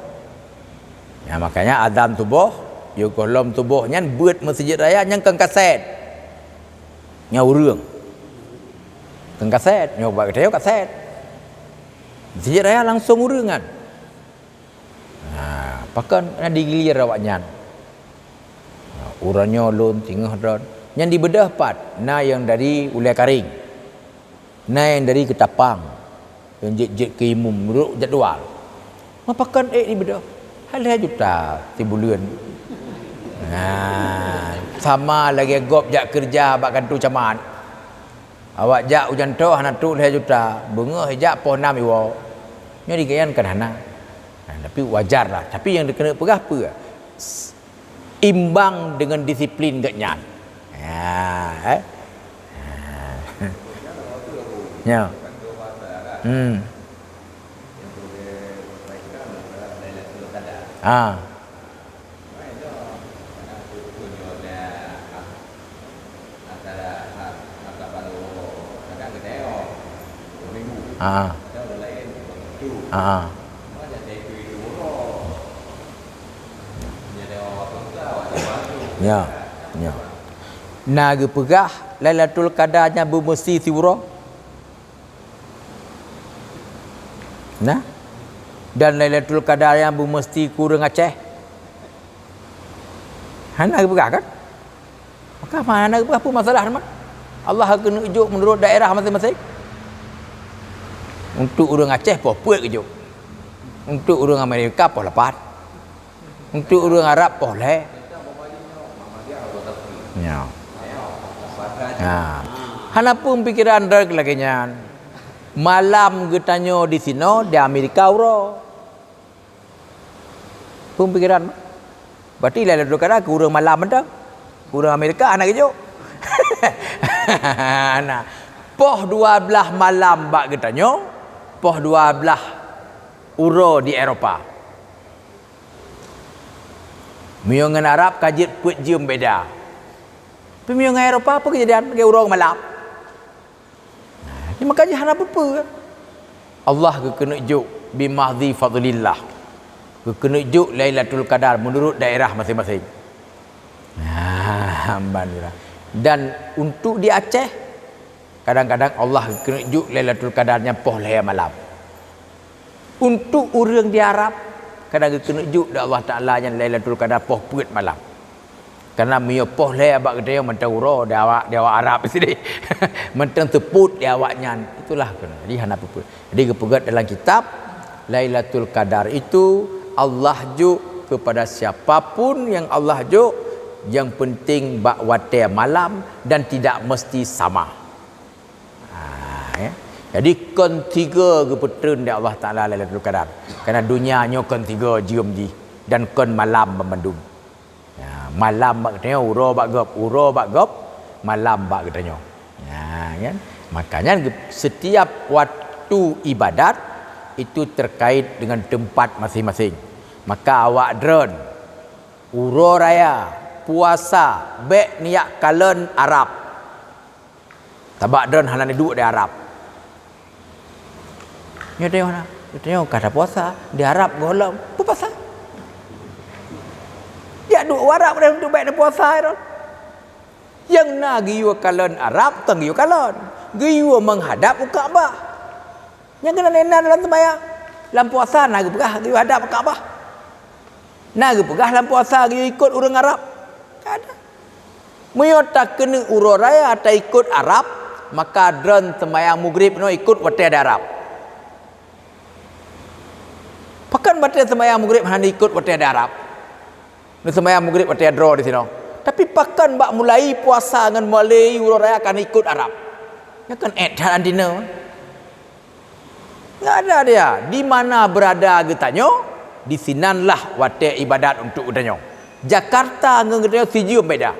Nyan makanya azan suboh, yoh gohlom suboh nyan beuet meuseujid raya nyan kon kaset. Nyan ureuëng. Kon kaset, nyoe bak geutanyoe kaset. Meuseujid raya langsong ureuëng nyan. Ha, pakon na digilir awaknyan. Ha, uroe nyoe lôn singoh droen. Nyan dibeudôh pat, na nyang dari Ulée Karing. Na nyang dari Keutapang. Nyang jeuet-jeuet keu imum, meunurot jadwal. Mapakon ék dibeudôh? Hai lhée juta sibuleuen. Ha, sama lagée gob jak keureuja bak kantô camat. Awak jak ujan toh hana trok lhée juta, beungoh jak poh nam iwoe. Nyoe di gobnyan kan hana. Ha, tapi wajar lah. Tapi nyang dikeuneuk peugah peue? S-, imbang deungon disiplin gobnyan. Ha, eh? Ha. Nyoe. Hmm. Ha. Ha. Ha. Ya, ya. Na geupeugah Lailatul Qadar nyan beumeusti siuroe? Nah, dan Lailatul Qadar nyan beumeusti keu ureuëng Aceh? Hana geupeugah kan? Maka hana geupeugah peue masalah teuma? Allah keuneuk jok meunurot daerah maséng-maséng. Untuk ureuëng Aceh poh peuet geujok. Untuk ureuëng Amerika poh lapan. Untuk ureuëng Arab poh lhée. Ya. Ha. Hana peue pikiran droe lagée nyan. Malam geutanyoe di sinoe, di Amerika uroe. Peue pikiran? Berarti Lailatul Qadar keu ureuëng malam mantong. Keu ureuëng Amerika hana geujok. Nah, poh dua blaih malam bak geutanyoe, poh dua blaih uroe di Eropa. Meunyoe ngon Arab ka jeuet peuet jeuem beda. Tapi meunyoe ngon Eropa, peue keujadian lagée uroe malam? Nah, makajih hana peue-peue. Allah geukeuneuk jok bimahdhi fadlillah. Geukeuneuk jok Lailatul Qadar meunurot daerah maséng-maséng. Nah, ban. Dan untuk di Aceh, kadang-kadang Allah geukeuneuk jok Lailatul Qadar nyan poh lhée malam. Untuk ureuëng di Arab, kadang geukeuneuk jok di Allah Taala nyan Lailatul Qadar poh peuet malam. Karena meunyoe poh lhée bak geutanyoe mantong uroe di awak, di awak Arab sideh. Mantong seupôt di awak nyan. Itulah keuneuk. Jadi hana peue-peue. Jadi geupeugét dalam kitab, Lailatul Qadar itu Allah jok kepada siapa pun yang Allah jok, yang penting bak watée malam dan tidak mesti sama. Ha, ya. Jadi kon tiga geupeutreun di Allah Taala Lailatul Qadar. Karena dunia nyoe kon tiga jeuem jih dan kon malam banmandum. Ya, malam bak geutanyoe, uroe bak gob, uroe bak gob, malam bak geutanyoe. Ya, kan? Makanya ge-, setiap waktu ibadat itu terkait dengan tempat masing-masing. Maka awak droen, uroe raya, puasa, bék niat kalon Arab. Sabab droen hana neuduek di Arab. Nyoe tanyoe na, tanyoe ka tapuasa di Arab gohlom. Peue pasal? Jak duek u Arab deh untuk bék tapuasa droen. Nyang na geuyue kalon Arab, kon geuyue kalon. Geuyue meuhadab u Ka'bah. Nyang keunan na dalam seumayang. Lam puasa na geupeugah geuyue hadab u Ka'bah. Na geupeugah lam puasa geuyue ikot ureuëng Arab. Ka ada. Meunyoe takeuneuk uroe raya taikot Arab, maka droen seumayang Maghrib nyoe ikot watée di Arab. Pakon watée seumayang Maghrib hana ikot watée di Arab? Neuseumayang Maghrib watée droe di sinoe. Tapi pakon bak mulai puasa ngon mulai uroe raya ka ikot Arab? Nyan kan ék that andinoe. Nggak ada dia. Di mana berada geutanyoe, di sinanlah watée ibadat untuk geutanyoe. Jakarta ngon geutanyoe sijeuem beda.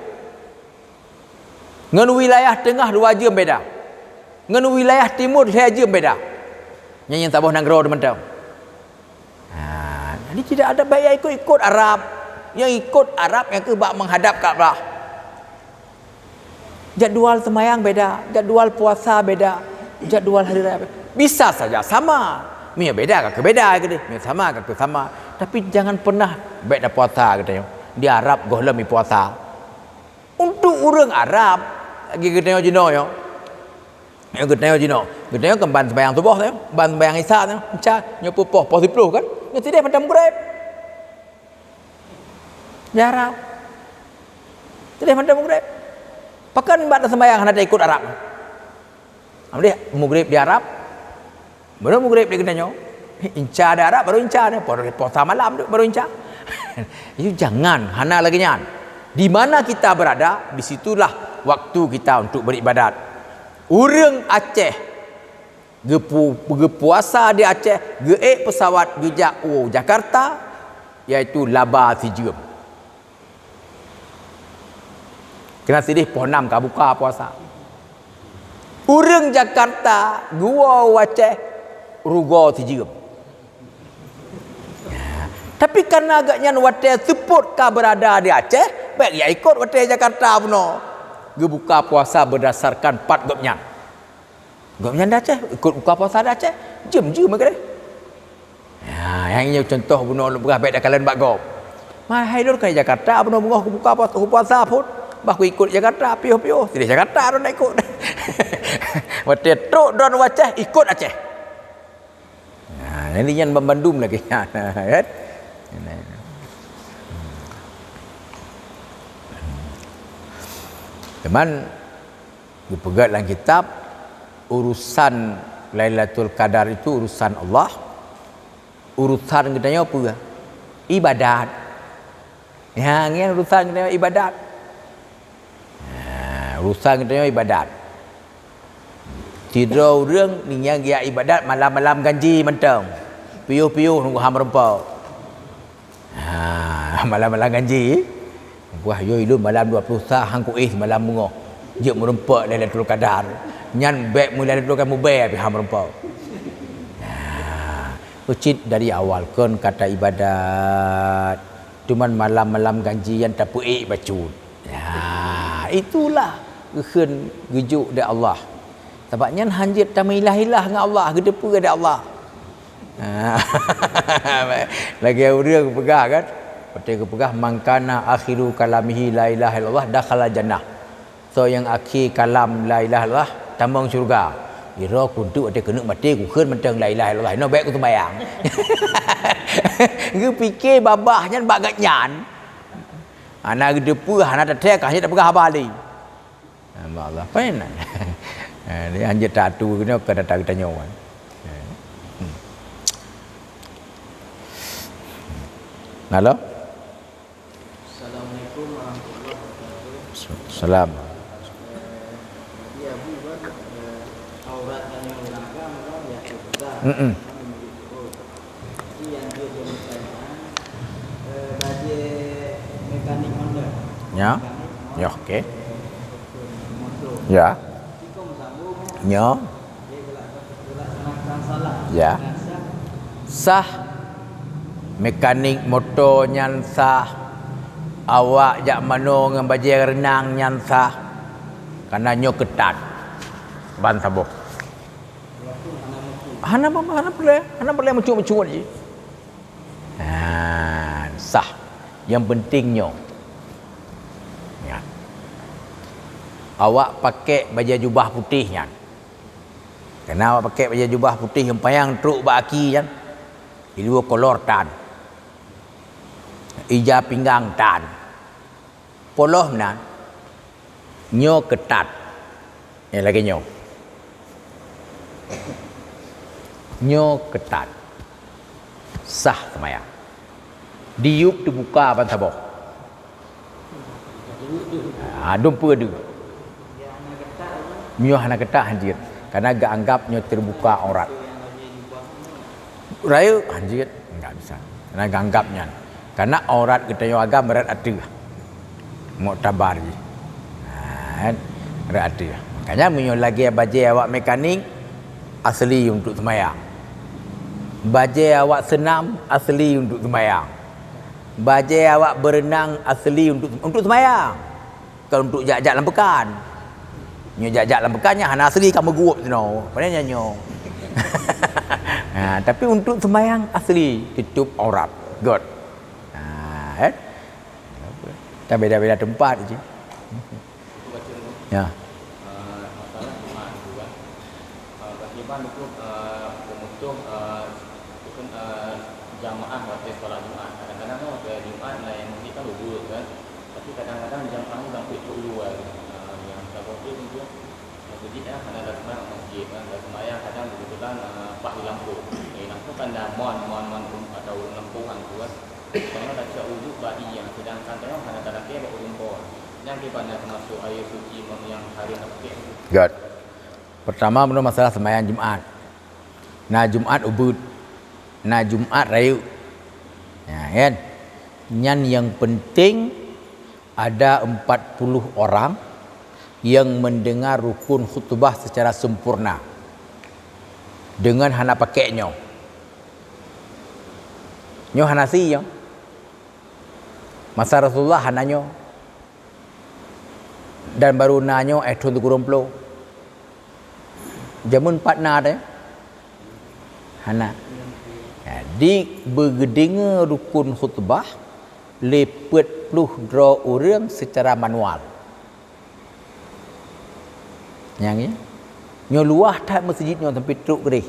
Ngon wilayah teungoh dua jeuem beda. Ngon wilayah timur lhée jeuem beda. Nyan nyang saboh nanggroe mantong. Ha, jadi tidak ada baik ikot-ikot Arab. Nyang ikot Arab nyang keuh bak meuhadab Ka'bah. Jadwal seumayang beda, jadwal puasa beda, jadwal hari raya beda. Bisa saja sama. Meunyoe beda ka keuh beda keudeh, meunyoe sama ka keuh sama. Tapi jangan pernah bék tapuasa geutanyoe. Di Arab gohlom puasa. Untuk ureuëng Arab, lagée geutanyoe jinoe nyoe. Nyoe geutanyoe jinoe. Geutanyoe kan ban seumayang suboh nyoe, ban seumayang Isa nyoe. Enca nyoe peuet poh, poh siplôh kan? Nyoe sideh mantong Maghrib. Di Arab. Sideh mantong Maghrib. Pakon bak taseumayang hana taikot Arab? Amdeh Maghrib di Arab. Baru Maghrib di geutanyoe. Inca di Arab baru inca, baru puasa malam tu baru inca. Itu jangan, hana lagée nyan. Di mana kita berada, di situlah waktu kita untuk beribadat. Ureuëng Aceh geupu-, geupuasa di Aceh, geuék pesawat geujak u Jakarta, yaitu laba sijeuem. Keunan sideh poh nam ka buka puasa. Ureuëng Jakarta geuwoe u Aceh rugoe sijeuem. Tapi karena gobnyan watée seupôt ka beurada di Aceh, bék jak ikot watée Jakarta bunoe. Geubuka puasa beurdasarkan pat gobnyan. Gobnyan di Aceh, ikot buka puasa di Aceh, jeuem-jeuem keudeh. Ha, nyang nyoe cuntoh bunoe lôn peugah bék takalon bak gob. Hai lôn ka Jakarta bunoe beungoh kubuka puasa, kupuasa phon. Bah kuikot Jakarta, piôh-piôh. Sideh Jakarta droen ikot. Watée trok droen u Aceh, ikot Aceh. Ha, jadi nyan bandum lagée nyan, kan? Teuma Geupeugah lam kitab, urusan Lailatul Qadar itu urusan Allah. Urusan geutanyoe peue? Ibadat. Ya, ngieng urusan geutanyoe ibadat. Ha, urusan geutanyoe ibadat. Sidroe ureuëng nyang geujak ibadat malam-malam ganji mantong. Piôh-piôh nunggu ham reumpok. Ha, malam-malam ganji. Wah, yo ilôn malam dua puluh sa hang kuéh malam beungoh. Jeuet meureumpok Lailatul Qadar. Nyan bék meulailatul Qadar mubée pih ham reumpok. Ha, cit dari awal kon kata ibadat. Cuman malam-malam ganji nyan tapeuék bacut. Ya, itulah geukheun geujok dek Allah. Sabab nyan hanjeuet tameuilah-ilah ngon Allah, geuteupeue dek Allah. Ha. Lagée ureuëng peugah kan, watée geupeugah, "Man kana akhiru kalamihi la ilaha illallah dakhala jannah." Soe nyang akhé kalam la ilaha illallah tamong syeuruga. Iro kuntuk watée keuneuk maté kukheun mantong la ilaha illallah. Inoe bék kuseumayang. Geupike babah nyan bak gobnyan. Hana geuteupeue, hana tathée, ka hana tapeugah haba lé. Hamba Allah, peue nan? Eh, dia hanjeuet tatu keunoe ka data geutanyoe. Eh. Hmm. Halo? Assalamualaikum warahmatullahi wabarakatuh. Salam. Eh, jadi Abu kan, eh, aurat tanyoe ureuëng agam kan, ya, kita. Mm-mm. Kan, begitu. Oh. Jadi, nyang jeuet lôn tanyong, eh, bajée mekanik Honda. Ya. Mekanik Honda. Ya, oke. Eh, motor. Ya. Iko meusambung. Ya. Dia gela-, gelaksanakan salah. Ya. Dengan sah. Sah. Mekanik moto nyan sah. Awak jak manoe ngon bajée reunang nyan sah. Karena nyoe keutat. Ban saboh. Hana apa-apa, hana peureulée, hana peureulée meucut-meucut jih. Ha, sah. Nyang penting nyoe. Ya. Awak pakai bajée jubah putih nyan. Kena awak pakai bajée jubah putih nyang panyang trok bak aki nyan. Di luwa kolor tan. Ija pinggang tan. Polos meunan. Nyoe keutat. Eh, lagée nyoe. Nyoe keutat. Sah seumayang. Diyueb teubuka ban saboh. Ah, dum peue deuh. Nyoe hana keutat hanjeuet. Karena geuanggap nyoe teubuka aurat. Rayeuk hanjeuet, enggak bisa. Karena geuanggap nyan. Karena aurat geutanyoe agam rot ateueh. Muktabar jih. Ha, kan? Rot ateueh. Makanya meunyoe lagée bajée awak mekanik, asli untuk seumayang. Bajée awak seunam, asli untuk seumayang. Bajée awak beureunang, asli untuk, untuk seumayang. Kon untuk jak-jak lam peukan. Nyoe jak-jak lam peukan nyan hana asli ka meuguôp sinoe. Padahai nyan nyoe. Ha, tapi untuk seumayang asli tutup aurat. Göt. Ha, eh? Tabeda-beda teumpat je. Ya. Ah, masalah Jumat tu kan. Ah, bagaimana tu, ah, pemutus, ah, tu kan, ah, jamaah waktu solat Jumat. Kadang-kadang kan waktu Jumat lain masjid kan lubuk kan. Tapi kadang-kadang jamaah tu sampai tok luar. Ah, yang saboh tu tentu masjid kan hana ada semayang masjid kan. Ada semayang kadang kebetulan, ah, pas di lampung. Di lampung kan ada mon, mon, mon atau lampung kan tu kan. Tanyoe tacok udhu bak ie, sedangkan tanyoe hana talakée bak ureueng po. Nyan kiban na teumasok air suci nyang hareuem tapakée? Göt. Pertama, meunurot masalah seumayang Jumat. Na Jumat ubit. Na Jumat rayeuk. Nyan, kan? Nyan nyang penting ada empat puluh orang yang mendengar rukun khutbah secara sempurna dengan hana pakai nyoe. Nyoe hana sie nyoe. Masa Rasulullah hana nyoe. Dan baru na nyoe, eh, thon sikureueng ploh. Jameun pat na teuh? Hana. Jadi, beugeudeungoe rukun khutbah lé peuet ploh droe ureueng secara manual. Nyang, ya? Nyoe luwah that meuseujid nyoe sampai trok keudeh.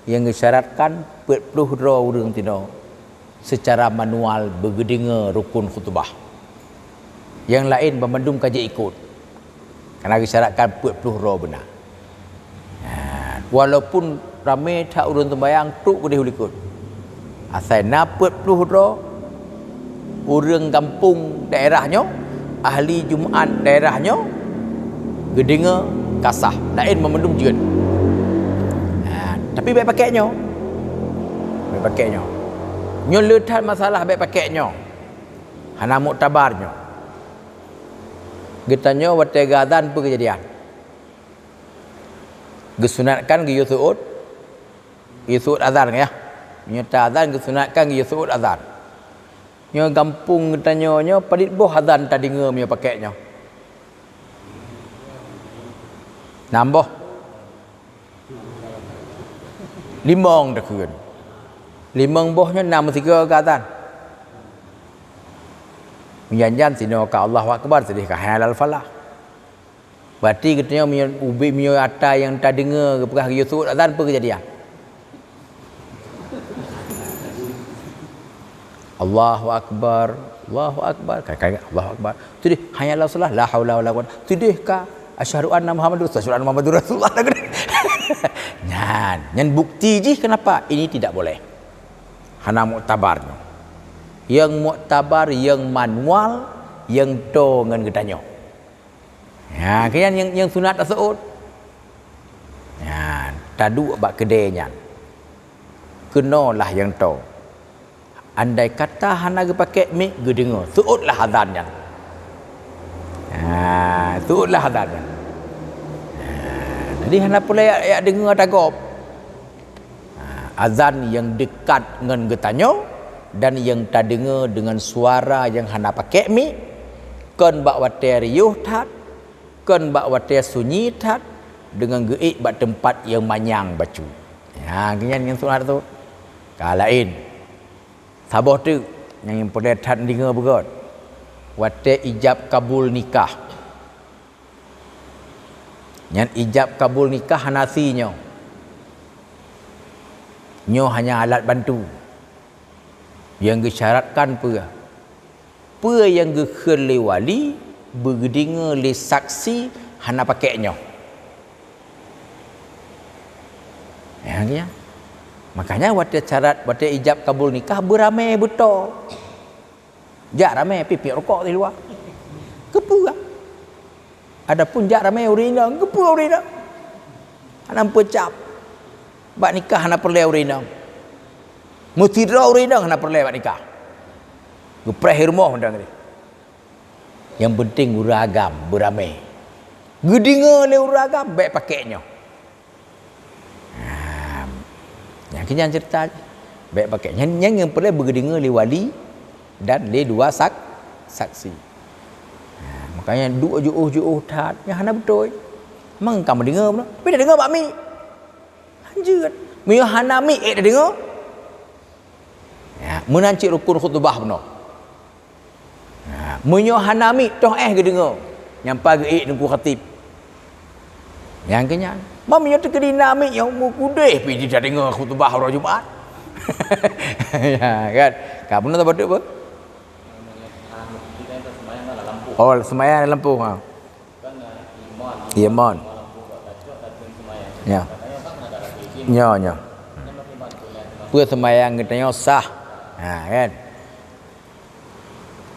Nyang geusyaratkan peuet ploh droe ureueng tinoe seucara manual beugeudeungoe rukun khutbah. Nyang laén banmandum ka jiikot. Karena geusyaratkan peuet ploh droe beuna. Ha, walaupun ramé that ureuëng seumbahyang trok keudeh u likot. Asai na peuet ploh droe ureuëng gampông daerah nyoe, ahli Jumat daerah nyoe, geudeungoe ka sah, laén meumandum jeuet. Ha, tapi bék pakék nyoe. Bék pakék nyoe. Nyoe le that masalah bék pakék nyoe. Hana muktabar nyoe. Geutanyoe watée geuazan peue keujadian? Geusunatkan geuyue seuôt, geuyue seuôt azan, ya. Meunyoe ta azan geusunatkan geuyue seuôt azan. Nyoe gampông geutanyoe nyoe padit boh azan tadeungoe meunyoe pakék nyoe? Nam boh. Limong takheun. Limong boh nyoe nam sigoe geuazan. Meunyan-nyan sinoe ka Allahu Akbar, sideh ka hayya 'alal falah. Berarti geutanyoe meunyoe ubé meunyoe ata nyang tadeungoe geupeugah geuyue seuôt azan peue keujadian? Allahu Akbar, Allahu Akbar. Kai-kai Allahu Akbar. Sideh hayya 'alas shalah, la haula wala quwwata. Sideh ka asyhadu anna Muhammadur, asyhadu anna Muhammadur Rasulullah. Nyan, nyan bukti jih kenapa ini tidak boleh. Hana muktabar nyoe. Nyang muktabar nyang manual, nyang toe ngon geutanyoe. Ha, keu nyan nyang, nyang sunat taseuôt. Ha, taduek bak keudée nyan. Keunoe lah nyang toe. Andai kata hana geupakék mik, geudeungoe, seuôt lah azan nyan. Ha, seuôt lah azan nyan. Ha, jadi hana peureulée jak, jak deungoe ata gob. Ha, azan nyang deukat ngon geutanyoe dan nyang tadeungoe deungon suara nyang hana pakék mik, kon bak watée riôh that, kon bak watée sunyi that, deungon geuék bak teumpat nyang manyang bacut. Ha, keu nyan nyang sunat tu. Ka laén. Saboh teuk nyang peureulée that deungoe beugét. Watée ijab kabul nikah. Nyan ijab kabul nikah hana sie nyoe. Nyoe hanya alat bantu. Nyang geusyaratkan peue? Peue nyang geukheun lé wali, beugeudeungoe lé saksi, hana pakék nyoe. Nyan, nyan. Makanya watée syarat, watée ijab kabul nikah beuramé beutôi. Jak ramé pih piep rukok di luwa. Keupeue? Adapun jak ramé ureuëng inong, keupeue ureuëng inong? Hana peucab. Bak nikah hana peureulée ureuëng inong. Meusidroe ureuëng inong hana peureulée bak nikah. Geupreh i rumoh mantong tadi. Nyang penting ureuëng agam beuramé. Geudeungoe lé ureuëng agam, bék pakék nyoe. Ha, nyang keu nyan ceurita jih. Bék pakék nyan, nyan nyang peureulée beugeudeungoe lé wali dan lé dua sak-, saksi. Ha, makanya duek jiôh-jiôh that, nyan hana beutôi. Memang ka meudeungoe bunoe, tapi tadeungoe bak mik. Hanjeuet. Meunyoe hana mik ék tadeungoe. Ya, meunan cit rukun khutubah bunoe. Ha, meunyoe hana mik toh éh geudeungoe, nyang pa geuék Teungku Khatib. Nyang keu nyan. Meunyoe teukeudi na mik nyang meukudeh pih jih tadeungoe khutubah uroe Jumat. Ya, kan? Ka bunoe saboh teuk beuh? Oh, seumayang lam lampôh, ha. Iya, mon. Ya. Nyoe, nyoe. Peue seumayang geutanyoe sah. Ha, kan?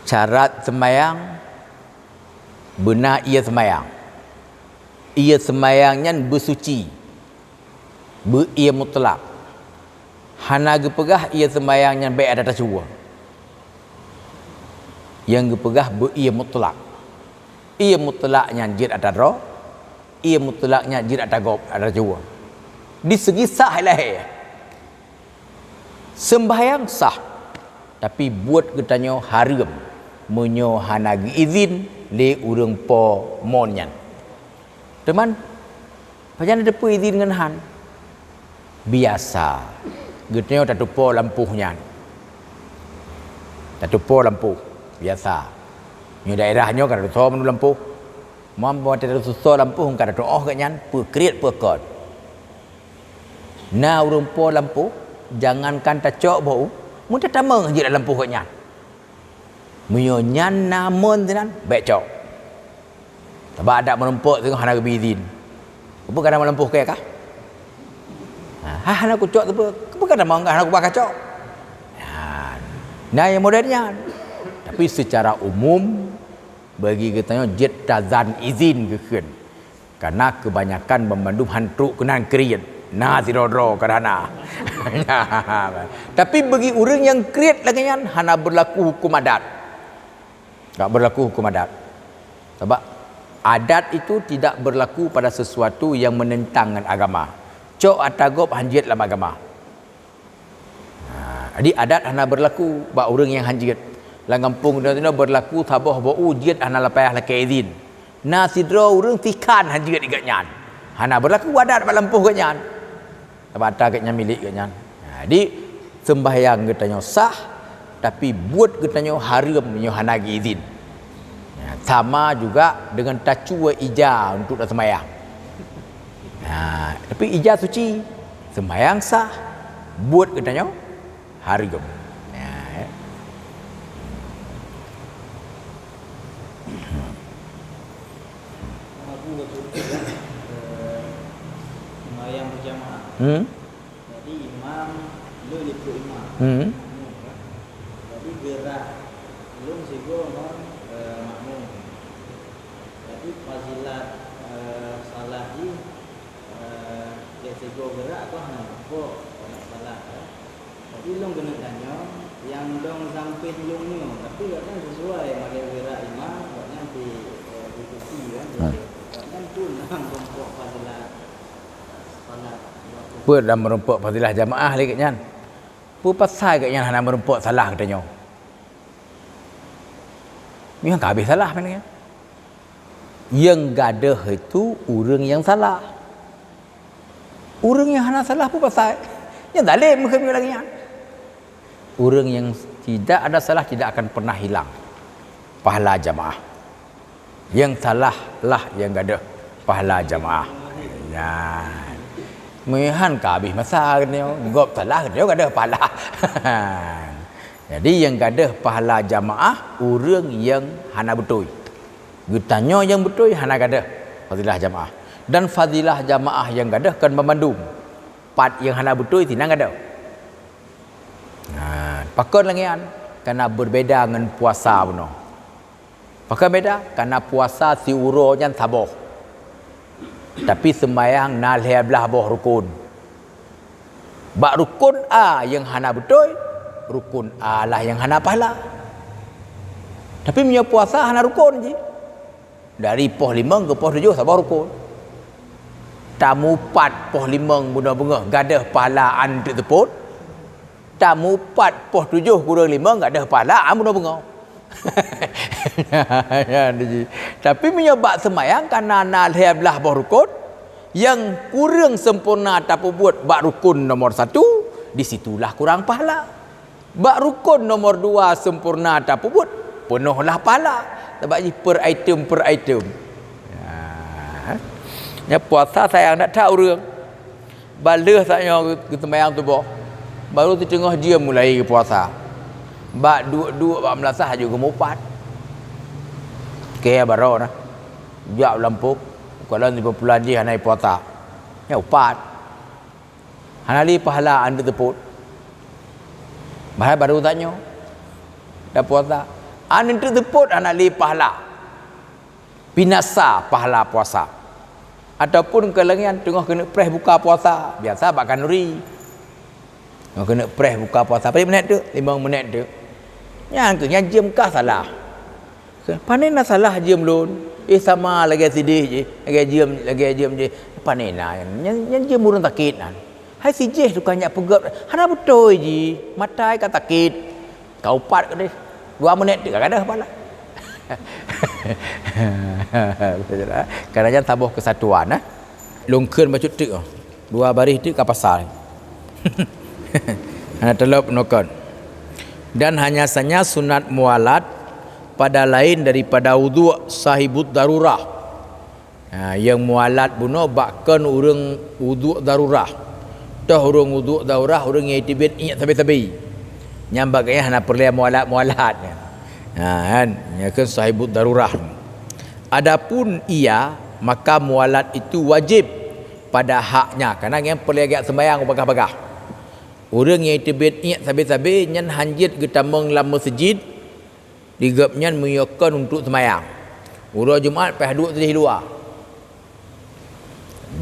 Syarat seumayang, beuna ie seumayang. Ie seumayang nyan beusuci. Beu ie mutlak. Hana geupeugah ie seumayang nyan bék ata tacue. Nyang geupeugah beu ie mutlak. Ie mutlak nyan jeuet ata droe, ie mutlak nyan jeuet ata gob, ata tacue. Di segi sah lahé, seumbahyang sah, tapi buet geutanyoe hareuem meunyoe hana geuizin lé ureuëng po mon nyan. Teuma, pajan na teupeu idin ngon han? Biasa. Geutanyoe tatupo lampôh nyan. Tatupo lampôh. Biasa. Nyoe daerah nyoe ka tatusoe mandum lampôh. Mon watée tatusoe lampôh ka tatuoh geuh nyan, peukriet peukot. Na ureuëng po lampôh, jangankan tacok boh u, meunyoe tatamong jeuet lam lampôh geuh nyan. Meunyoe nyan na mon sinan, bék cok. Sabab adat meurumpok teungoh hana geubri idhin. Keupeue ka na meulampoh keu kah? Ha, hana kucok teupeu. Keupeue ka na meuanggah hana kuba kacok? Nah, na nyang model nyan. Tapi secara umum, bagi geutanyoe jeuet tazan idhin geukheun. Karena kebanyakan banmandum han trok keunan kriet. Na sidroe-droe kadang na. Tapi bagi ureuëng nyang kriet lagée nyan hana berlaku hukum adat. Tak berlaku hukum adat. Sebab adat itu tidak berlaku pada sesuatu yang menentang dengan agama. Cok ata gob han jeuet lam agama. Ha, jadi adat hana berlaku bak ureuëng nyang han jeuet. Lam gampông tinoe berlaku saboh bau jeuet hana lapayah lakée idhin. Na sidroe ureuëng tikhan han jeuet gobnyan. Hana berlaku adat bak lampôh gobnyan. Sabab ata gobnyan milék gobnyan. Ha, jadi sembahyang geutanyoe sah, tapi buet geutanyoe hareuem nyoe hana geuidhin. Ya, sama juga dengan tacue ija untuk taseumbahyang. Ha, tapi ija suci, seumbahyang sah, buet geutanyoe hareuem. Ya, ya. Aku betul, eh, sembahyang berjamaah. Hmm? Jadi imam, lôn ikut imam. Hmm. Makmum, kan? Jadi gerak lôn sigoe ngon, eh, makmum. Jadi fazilat, eh, salat jih, eh, lé sigoe gerak tu hana nampak, hana salah, kan? Jadi lôn keuneuk tanyong, nyang dong sampéng lôn nyoe, tapi gobnyan sesuai malée gerak imam, gobnyan pi, eh, diikuti, kan? Ha. Gobnyan pun hana nampak fazilat. Peue lam meurumpok fadilah jamaah lé gobnyan? Peue pasai gobnyan hana meurumpok salah geutanyoe? Nyoe ka habéh salah meunan. Nyang gadôh itu ureuëng nyang salah. Ureuëng nyang hana salah peue pasai? Nyang zalim meukeumeuh lagée nyan. Ureuëng nyang tidak ada salah tidak akan pernah hilang pahala jamaah. Nyang salah lah nyang gadôh pahala jamaah. Nyan. Meuhan ka habéh masa geutanyoe, gob salah geutanyoe gadôh pahala. Jadi nyang gadôh pahala jamaah ureuëng nyang hana beutôi. Geutanyoe nyang beutôi hana gadôh fadilah jamaah. Dan fadilah jamaah nyang gadôh kon banmandum. Pat nyang hana beutôi sinan gadôh. Nah, pakon lagée nyan? Karena berbeda ngon puasa bunoe. Pakon beda? Karena puasa siuroe nyan saboh. Tapi seumbahyang na lhée blaih boh rukon. Bak rukon A nyang hana beutôi, rukon A lah nyang hana pahala. Tapi meunyoe puasa hana rukon jih. Dari poh limong keu poh tujoh saboh rukon. Tamupat poh limong bunoe beungoh gadôh pahala an teuk seupôt. Tamupat poh tujoh kureueng limong gadôh pahala an bunoe beungoh. Nyan jih. Tapi meunyoe bak seumbahyang ka na, na lhée blaih boh rukon, nyang kureueng sempurna tapeubuet bak rukon nomor satu, di situlah kurang pahala. Bak rukon nomor dua sempurna tapeubuet, peunohlah pahala. Sabab jih per item, per item. Nah, nyan puasa sayang that-that ureuëng. Baleueh saat nyoe geuteumbayang tuboh, baru siteungoh jeuem mulai geupuasa. Bak duek-duek bak meulasah laju geumupat. Kée baroe na. Jak u lampôh, kalon sipeue pulan jih hana jipuasa. Nyan upat. Hana lé pahala an teuk seupôt. Padahai baru tanyoe tapuasa. An teuk seupôt hana lé pahala. Binasa pahala puasa. Ataupun keu lagée nyan teungoh keuneuk preh buka puasa, biasa bak khanduri. Teungoh keuneuk preh buka puasa, padum minét teuk? Limong minét teuk. Nyan keuh nyan jeuem kah salah. Pane na salah jeuem lôn? Eh, sama lagée sideh jih, lagée jeuem, lagée jeuem jih. Pane na nyan, nyan, nyan jeuem ureuëng sakét nyan. Hai sijih tukang nyak peugét, hana beutôi jih, mata ka sakét. Ka upat keudeh. Dua minét teuk ka gadôh pahala. Karena nyan saboh kesatuan, eh. Lôn kheun bacut teuk, oh. Dua baréh teuk ka pasai. Hana teulop nokon. Dan hanya saja sunat mualat pada lain daripada wudhu sahibud darurah. Ha, nyang mualat bunoe bak kon ureuëng wudhu darurah. Toh ureuëng wudhu darurah, ureuëng nyang teubiet iék sabe-sabe. Nyan bak gobnyan hana peureulée mualat-mualat nyan. Ha, kan? Nyan kheun sahibud darurah. Adapun ia, maka muwalat itu wajib pada haknya, karena nyan peureulée geujak seumayang bagah-bagah. Ureuëng nyang teubiet iek sabe-sabe nyan hanjeuet geutamong lam meuseujid, di gobnyan meunyoe kon untuk seumayang. Uroe Jumat payah duek sideh luwa.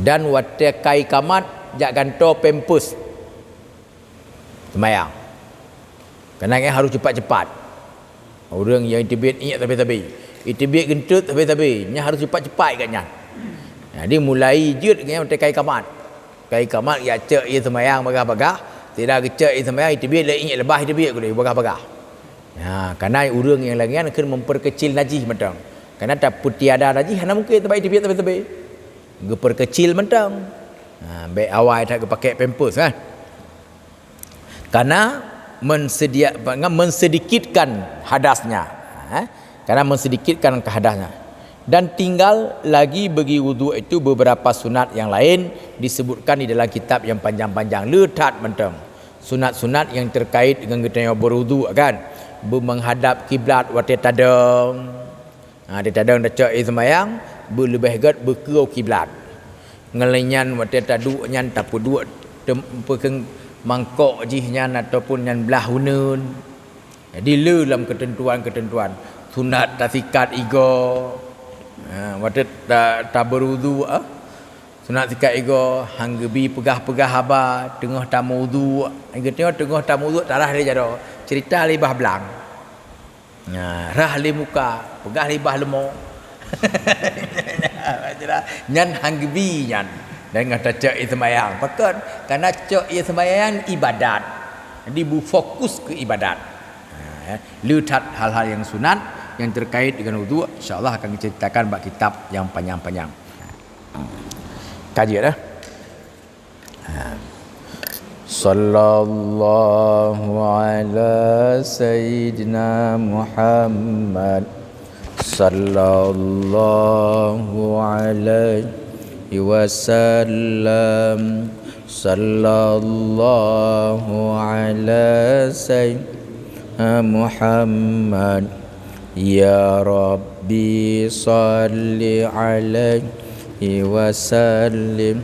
Dan watée ka iqamat jak gantoe pampers seumayang. Karena nyan harus cepat-cepat. Ureuëng nyang teubiet iek sabe-sabe, teubiet geunteut sabe-sabe, nyan harus cepat-cepat gobnyan. Jadi mulai jeuet gobnyan watée ka iqamat. Ka iqamat jak cok ie seumayang bagah-bagah, sira geucok ie seumayang, teubiet lé iek leubah teubiet geude bagah-bagah. Ha, karena ureuëng nyang lagée nyan kheun memperkecil najih mantong. Karena tapeutiada najih hana mungken teuma teubiet sabe-sabe. Geuperkecil mantong. Ha, bék awai that geupakai pampers, ha. Karena mensedia-, apa, mensedikitkan hadasnya. Ha? Karena mensedikitkan hadasnya. Dan tinggal lagi bagi wudhu itu beberapa sunat yang lain disebutkan di dalam kitab yang panjang-panjang, le that mantong. Sunat-sunat yang terkait dengan geutanyoe berwudhu kan. Beumenghadap kiblat watée tadong. Ha, di tadong tacok ie seumayang, beuleubeh gét beukeue kiblat. Ngon lagée nyan watée taduek nyan tapeuduek tem-, peukeueng mangkok jih nyan ataupun nyan blaih uneuen. Jadi le lam keuteuntuan-keuteuntuan. Sunat tasikat igoe. Ha, watée ta-, tabeurudhu, ah. Sunat sikat igoe, han geubi peugah-peugah haba, teungoh tameuudhu. Geutanyoe teungoh tameuudhu tarah lé jaroe. Cerita lé bah blang. Nah, rhah lé muka, peugah lé bah leumo. Nyan han geubi nyan. Dan ngon tacok ie seumayang. Pakon? Karena cok ie seumayang ibadat. Jadi beufokus keu ibadat. Ha, ya. Le that hal-hal yang sunat yang terkait dengan wudhu, insya-Allah akan diceritakan bak kitab yang panjang-panjang. Ka jeuet dah. Sallallahu ala sayyidina Muhammad. Sallallahu alaihi wasallam. Sallallahu ala sayyidina Muhammad. Ya Rabbi salli alaihi wasallim.